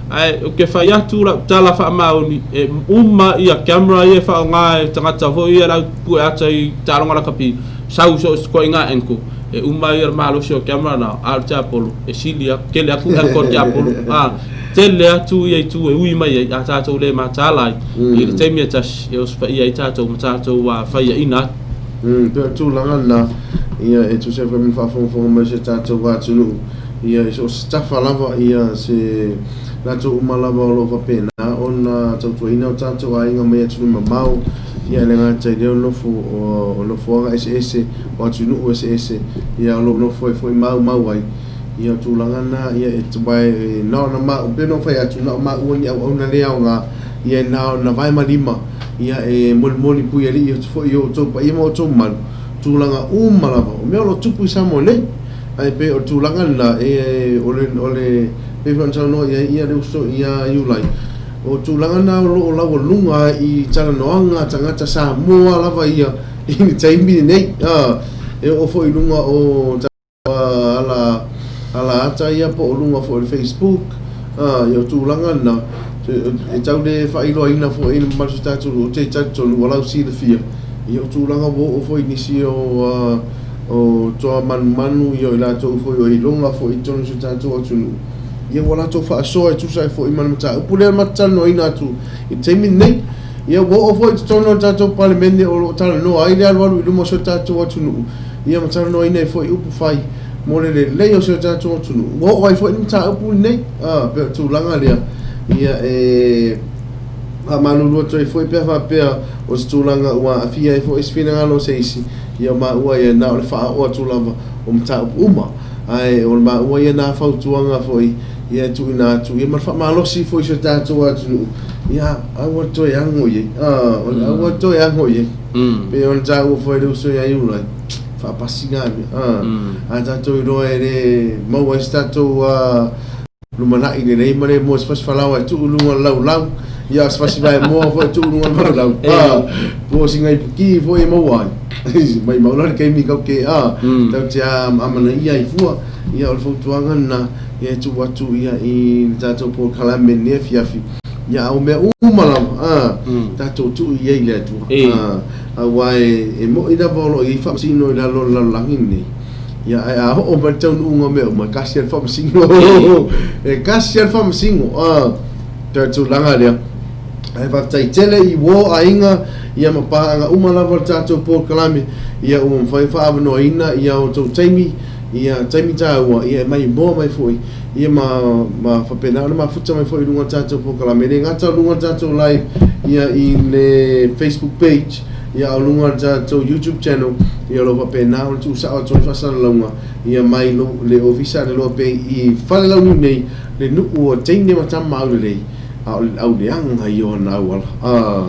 Ae ou te fai atu lau tala faamaoni, e uma ia camera ia e faaaoga e tagata foi ia le au pue ata i taaloga lakapi, sau so o se ituaiga angle, e uma ia le malosi o camera na, a o le tiapolo e sili atu, tele atu angle a le tiapolo, tele atu ia itu e ui mai ai a tatou le mataala ai i le taimi e tasi e osofaia ai tatou ma tatou faiaina atu. Pei o le tulaga lena, ia, e tusa ai foi ma le faafogafoga mai o si o tatou atunuu, ia, i so o se tafa lava, ia, se latou uma lava o lo o faapena ona tautuaina o tatou aiga mai atunuu mamao, ia, e le gata i lea o nofo, o nofoaga eseese, o atunuu eseese, ia, o lo o nofo ai foi maumau ai. Ia, o tulaga na, ia, e, aua e na ona ma, pei ona ou fai atu, na o maua ni auauna le aoga, ia, na ona vae ma lima, ia, e molimoli puialii atu foi i o outou paia ma outou mamalu, tulaga uma lava, o mea o lo o tupu i Samoa nei. Ae pei o le tulaga lena, e, o le, o le, pei foi ona saunoa i ai ia le uso ia Iulai, o tulaga na o lo o laualuga i talanoaga a tagata Samoa lava ia i le taimi lenei, e oo foi i luga o ala ala ata ia po o luga foi o le Facebook, ia o tulaga na, e tau le faailoaina foi i le mamalu o si tatou nuu, ou te talitonu ua lausilafia, ia o tulaga ua oo foi i nisi o o toa manumanu, ia o i latou foi o iloga foi i totonu o si o tatou atunuu, ia ua latou faasoa e tusa ai foi ma le mataupu lea ma te talanoaina atu i le taimi lenei. Ia ua oo foi i totonu o le tatou Palemene o lo o talanoa ai le alualu i luma o si o tatou atunuu, ia ma talanoaina ai foi upu fai mo le lelei o si o tatou atunuu. Ua oo ai foi le mataupu lenei, pei o le tulaga lea, ia e Faamalulu atu ai foi pe a faapea o se tulaga ua aafia ai foi se finagalo o se isi, ia o maua ia na o le faaoo atu lava o mataupu uma. Ae o maua ia na fautuaga foi ia e tuuina atu ia ma le faamalosi foi i si o tatou atunuu, ia aua le toe ago i ai. O le aua le toe ago i ai. Pei ona taua foi e le uso ia Iulai, faapasi na mea. A tatou iloa e le maua ai se tatou lumanai lelei ma le moa se fasi falaoa e tuu i luga o le laulau, ia o se fasi vaemoa foi e tuu i luga o le laulau, a, po o sina ipuki foi e maua ai. Maimau la le taimi tatou te, a, tatou te amanaia ai fua. Ia o le fautuaga lena ia e tuu atu ia i le tatou polokalame i lenei afiafi, ia a o mea uma lava, a, tatou tuu i ai i le Atua, a, aua e moni lava o lo o i ai faamasino i lalo o le lalolagi lenei. Ia, ae a oo mai le taunuuga o mea uma, e tasi lava le faamasino. E tasi lava le faamasino. Ah, le tulaga lea. Ae faafetai tele i uo aiga, ia ma paaga uma lava o le tatou polokalame, ia ua mafai ona faaavanoaina ia outou taimi, ia taimi taua, ia e maimoa mai foi, ia ma, ma faapena ona mafuta mai foi i luga o le tatou polokalame. E le gata o luga o le tatou live, ia i le Facebook page, Ia a o luga o le tatou YouTube channel, ia o lo o faapena ona tuusao atu ai faasalalauga ia mai le ofisa a le Loa Pei i Falelauniu nei, le nuu o teine ma tama aulelei, a o le auleaga ia o ana auala. A,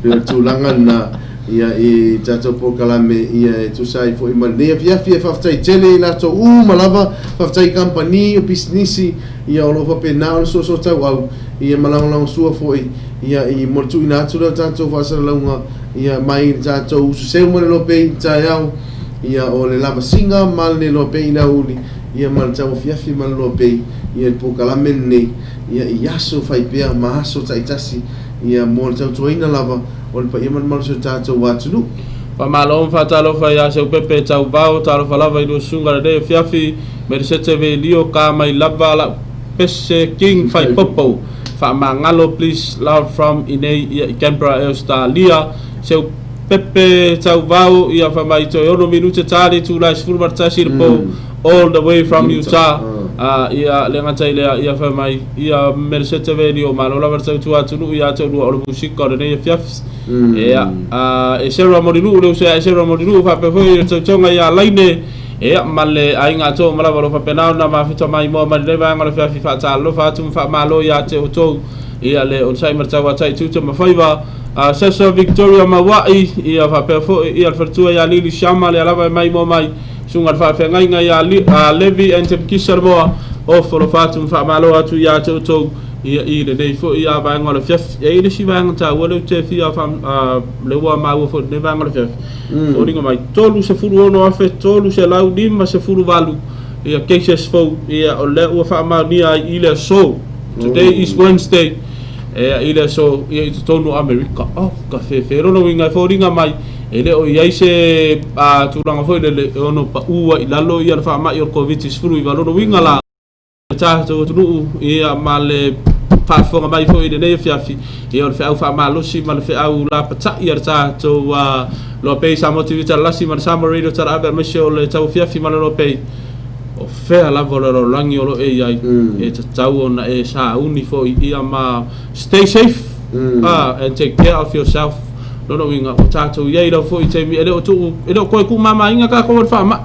pei o le tulaga lena ia i tatou polokalame ia e tusa ai foi ma lenei afiafi. E faafetai tele i latou uma lava, faafetai i kamupani, o pisinisi ia o lo o faapena ona soosoo tauau ia ma lagolagosua foi ia i mo le tuuina atu lea o tatou faasalalauga ia mai le tatou uso seu ma le loa pei i le taeao ia o le lavasiga ma le loa pei i le aoauli ia ma le tauafiafi ma le loa pei ia le polokalame lenei ia i aso fai pea ma aso taitasi ia mo le tautuaina lava o le paia ma le malosi o le tatou atunuu. Faamalo ma faatalofa ia Seupepe Tauvao, talofa lava i lua susuga lenei afiafi, Melisete Veilio ka mai lava lau pese King Faipopo. Faamagalo please love from inei ia i Canberra e Australia. Seu Pepe Tauvao ia wha mai toe ono minute tali tūlai 11 i le po all the way from Utah. Ia le gata i lea ia wha mai ia Melisete Veilio malo lava le tautua atunuu ia te olua o le musika o lenei afiafi. Ia e Sarah Molinuu le uso ia e Sarah Molinuu faapea foi le tautoga ia Laine. Ia ma le aiga atoa uma lava o lo o faapena ona mafuta maimoa mai lenei vaega o le afiafi faatalofa atu ma faamalo ia te outou ia le onosai ma le tauatai tiute ma faiva. Sesa Victoria Mauai ia faapea foi ia le faletua ia Lily Sharma lea lava e maimoa mai susuga i le faafeagaiga ia Levi and Temkisa Lemoa o folofa atu ma faamalo atu ia te outou ia i lenei foi ia vaega o le afiafi. E i ai le isi vaega taua lea ou te fia lea ua maua foi i lenei vaega o le afiafi. Foliga mai 36,358 ia cases fou ia o lea ua faamaonia ai i le aso. Today is Wednesday. Ia i le aso ia i totonu o Amerika. Oh, ka fefe lona uiga e foliga mai e le o i ai se tulaga foi lele e ono pau ai i lalo ia le faamai o le Koviti-19. Lona uiga la tatou atunuu ia ma le faafofoga mai foi i lenei afiafi ia o le feau faamalosi ma le feau lapatai a le tatou Loa Pei Samoa TV Talalasi ma le Samoa Radio Talaave aemaise o le tauafiafi ma le Loa Pei o fea lava o le lalolagi o lo o e i ai e tatau ona e sauni foi ia ma stay safe and take care of yourself. Lona uiga ua tatou i ai lava foi i taimi e le o tuu e le o toe tuumamaina tatou e le faamai.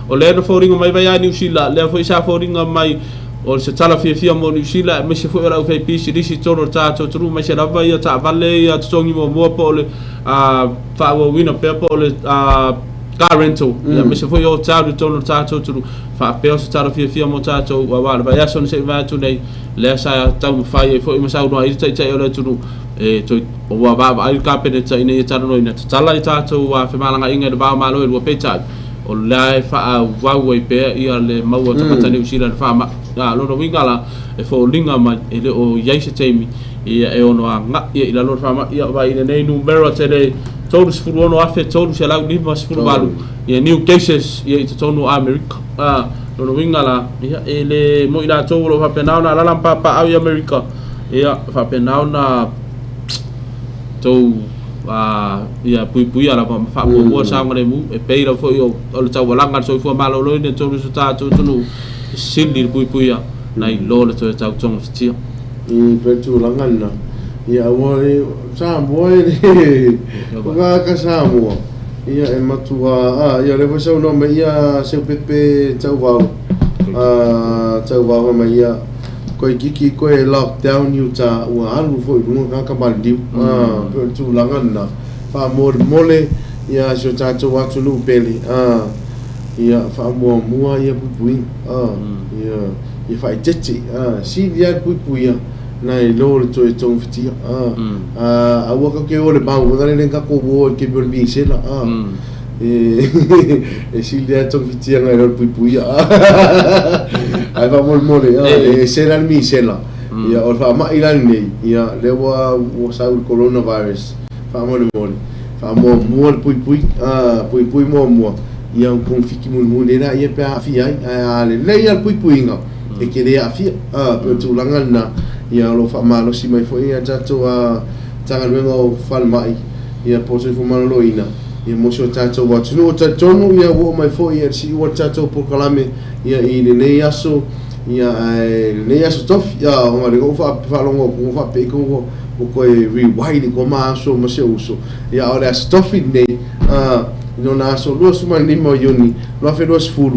O lea na foliga mai vai ia Niu Sila, lea foi sa foliga mai o se tala fiafia mo Niu Sila aemaise foi o le aufaipisinisi i totonu o le tatou atunuu aemaise lava ia taavale ia totogi muamua po o le faaauauina pea po o le car rental aemaise foi o hotel i totonu o le tatou atunuu. Faapea o se tala fiafia mo tatou aua o le vaiaso na se i mavae atu nei lea sa taumafai ai foi ma saunoa ai le Taitai o le atunuu e toe ua vaavaai le Kapeneta ina ia talanoaina tatala i tatou femalagaaiga i le va o Malo e lua peitai o la e faaauau ai pea ia le mau a tagata Niu Sila i le faamai. A o lona uiga la, e foliga mai e le o i ai se taimi ia e ono agai ai i lalo le faamai. Ia vaai i lenei numera tele 36,358 ia new cases ia i totonu o Amerika. A lona uiga la, ia e le mo i latou o lo o faapena ona alaala ma papaaao i Amerika, ia faapena ona tou ia puipuia lava ma faamuamua le saogalemu e pei lava foi o le taualaga a le soifua maloloina i totonu o so tatou atunuu e sili le puipuia nai lo le toe tau togafitia. I pei o le tulaga lena. Ia aua le Samoa e le o tagata Samoa ia e matua a ia lea foi saunoa mai ia Seupepe Tauvao a Tauvao fai mai ia koe kiki koe lockdown i uta ua alu foi i luga tagata maliliu a pei o le tulaga lena faamolemole ia si o tatou atunuu pele a ia faamuamua ia puipuiga a ia ia faaeteete a sili lava le puipuia nai lo le toe togafitia a a aua tatou te o i le mau foi lele na tatou o i le taimi o le misela a e sili lava le togafitia nai lo le puipuia ae faamolemole a e ese la le misela ia o le faamai la lenei ia lea ua ua sau le coronavirus faamolemole faamuamua le puipui a puipui muamua ia ona togafiti mulimuli ai laia pe a aafia ai ae a lelei lava le puipuiga e te le aafia. A, pei o le tulaga lena, ia o lo o faamalosi mai foi a tatou Matagaluega o Falemai, ia po o Soifua Maloloina, ia mo si o tatou atunuu. E talitonu ia ua oo mai foi i le siua le tatou polokalame ia i lenei aso, ia ae lenei aso tofi, ia ona o lea ua faalogo atu ua faapea ua toe rewind i koma aso ma si ou uso, ia a o le aso tofi lenei, a, i lona aso 25 o Iuni 2020,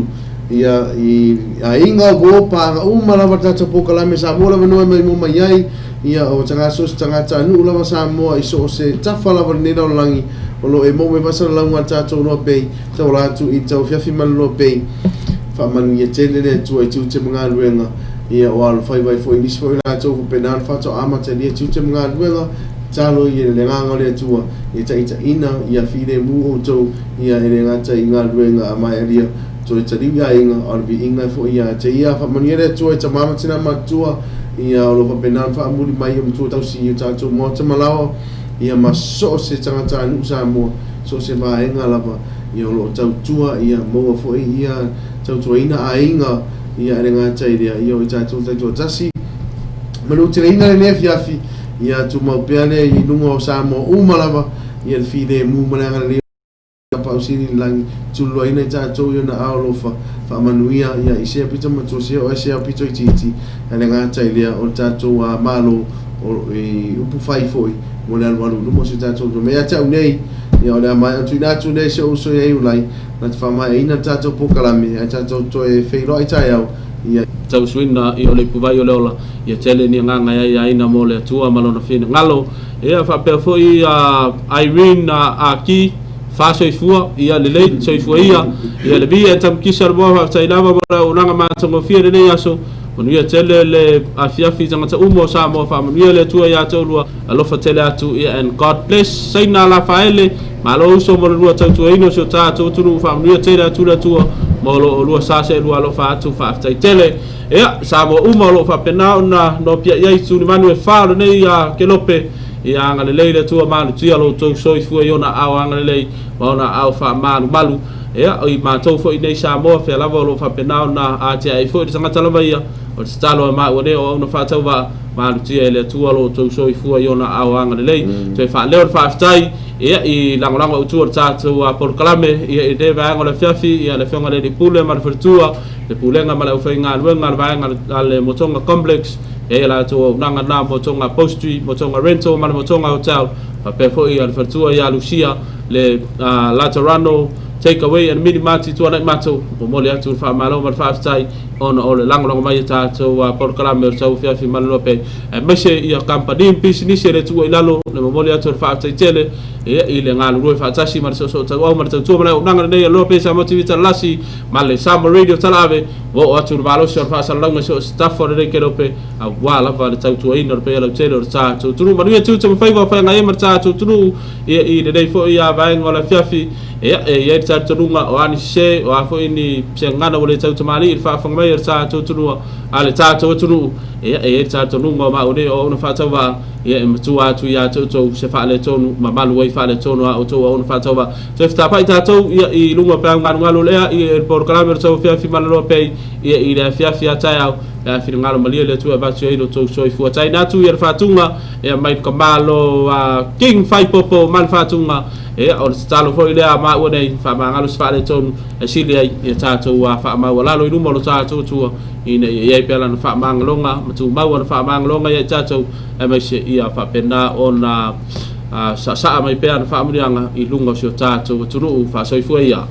Ia, i aiga, uo, paga uma lava le tatou polokalame Samoa lava noe mai mo mai ai, ia, o tagata so o se tagatanuu lava Samoa i so o se tafa lava o lenei lalolagi o lo o e maua mai faasalalauga a le tatou Loa Bay, tauala atu i le tauafiafi ma le Loa Bay. Faamanuia tele le Atua i tiute ma galuega, ia, o alofaiva ai foi nisi foi o latou faapena ona faatoa amatalia tiute ma galuega, tatalo i le agaga o le Atua ia taitaiina, ia filemu outou, ia, e le gata i galuega a maealia, Toe taliu i aiga, a o le viiga e foi ia te ia. Faamanuia le Atua i tama ma tina matutua, ia o lo o faapena ona faamuli mai o matua tausi i o tatou maota ma laoa, ia ma so o se tagatanuu Samoa, so o se vaega lava, ia o lo o tautua, ia maua foi ia tautuaina aiga, ia e le gata i lea, ia o i tatou taitoatasi. Manuteleina lenei afiafi, ia tumau pea lea i luga o Samoa uma lava, ia le filemu ma le agalelei. Pausili i le lagi, tululuaina i tatou i ona ao alofa, faamanuia ia i sea pito matua sea oe sea pito itiiti, ae le gata i lea o le tatou Malo o i upu fai foi mo le alualu i luma o si o tatou atunuu. Ia te au nei, ia o le a maea ona tuuina atu lea i si ou uso ia Iulai, na te faamaeaina le tatou polokalame ae tatou toe feiloai taeao ia. Tausuina i o le ipuvai o le ola, ia tele ni agaga e aiaina mo le Atua ma Lona finagalo. Ia faapea foi a Irene Aki, fa soifua, ia lelei, soifua ia, ia le via e tamukisa le moa faafetai lava mo le auaunaga matagofie i lenei aso. Manuia tele le afiafi i tagata uma o Samoa, faamanuia le Atua ia te oulua, alofa tele atu, ia and God bless. Saina Lafaele, malo uso mo le lua tautuaina o si o tatou atunuu, faamanuia tele atu le Atua mo lo olua sa se lua alofa atu, faafetai tele. Ia, Samoa uma o lo o faapena ona nopiai ai tulimanu e fa o lenei kelope, ia agalelei le Atua malutia lo outou soifua i ona aao agalelei ma ona aao faamalumalu. Ia, o i matou foi nei Samoa, fea lava o lo o faapena ona atiae ai foi le tagata lava ia, o le tatalo a maua nei o auauna faatauvaa, malutia e le Atua lo outou soifua i ona aao agalelei. Toe faaleo le faafetai, ia, i lagolago autu o le tatou polokalame, ia, i lenei vaega o le afiafi, ia, le Afioga i le Alii Pule ma le Faletua, le Pulega ma le Aufaigaluega a le Vaega a le Motoga Complex, e i ai a latou auaunaga na, Motoga Upholstery, Motoga Rental ma le Motoga Hotel, faapea foi le faletua ia Lucia, le Laterano Take Away and Mini Mart i Tuanaimato. Momoli atu le faamalo ma le faafetai ona o le lagolago mai a tatou polokalame o le tauafiafi ma le lope, aemaise ia kamupani ma pisinisi e le tuua i lalo. Le momoli atu o le faafetai tele ia i le galulue faatasi ma le soosoo tauau ma le tautua ma le auaunaga lenei a le Lope Samoa TV Talalasi ma le Samoa Radio Talaave, ua oo atu le malosi o le faasalalauga i so o se tafa o lenei kelope, aua lava le tautuaina o le paia lautele o le tatou atunuu. Manuia tiute ma faiva o feagai ai ma le tatou atunuu ia i lenei foi vaega o le afiafi. Ia, e i ai le talitonuga o a ni sese, o a foi ni gagana ua le tautamalii i le faafofoga mai a le tatou atunuu, a le tatou atunuu, ia, e i ai le talitonuga o maua nei o auauna faatauvaa, ia e matua atu ia te outou se faaletonu ma malu ai faaletonu a outou auauna faatauvaa. Toe fetapai tatou ia i luga o peau galugalu o le ea i le polokalame o le tauafiafi maloloa pei ia i le afiafi a taeao. Pe a finagalo malie le Atua e avatu ai lo outou soifua. Taina atu ia le faatuga e aumai le Kamalo a King Faipopo ma le faatuga. Ia, o le tatalo foi lea a maua nei, faamagalo se faaletonu e sili ai ia tatou faamaualalo i luma o lo tatou Atua, ina ia i ai pea lana faamagaloga ma tumau ana faamagaloga ia i tatou, aemaise ia faapena ona saasaa mai pea ana faamanuiaga i luga o si o tatou atunuu. Faasoifua ia.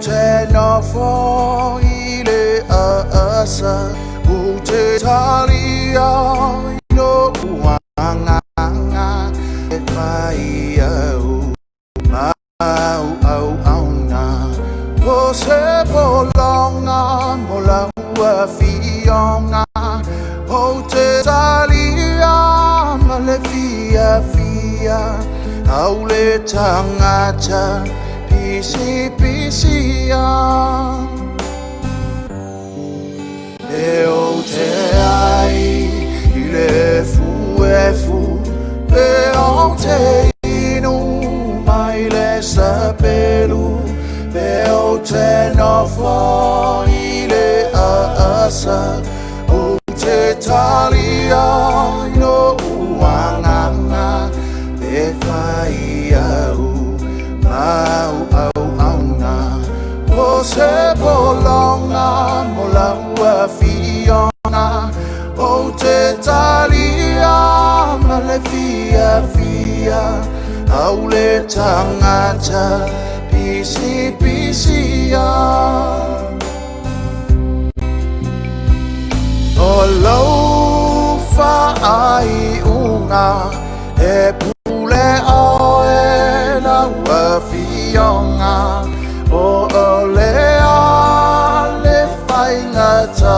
te nofo i le aasa U te talia i no uanganga E whai au mau au auna O se polonga mo la ua fionga O te talia ma le fia fia Au le tangata pisi pisi E o te ai i le fu e fu Pe o te inu mai le sapelu Pe o te nofo i le aasa O te talia i no uanganga Pe whai au mau au auna O se polonga mo la ua fionga O te talia ma le fia fia Au le tangata pisi pisi O lau whaai unga E pule oe la ua fionga O o le a le whaingata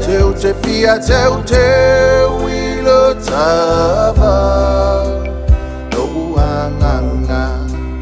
Teu te fia teu teu i le tava.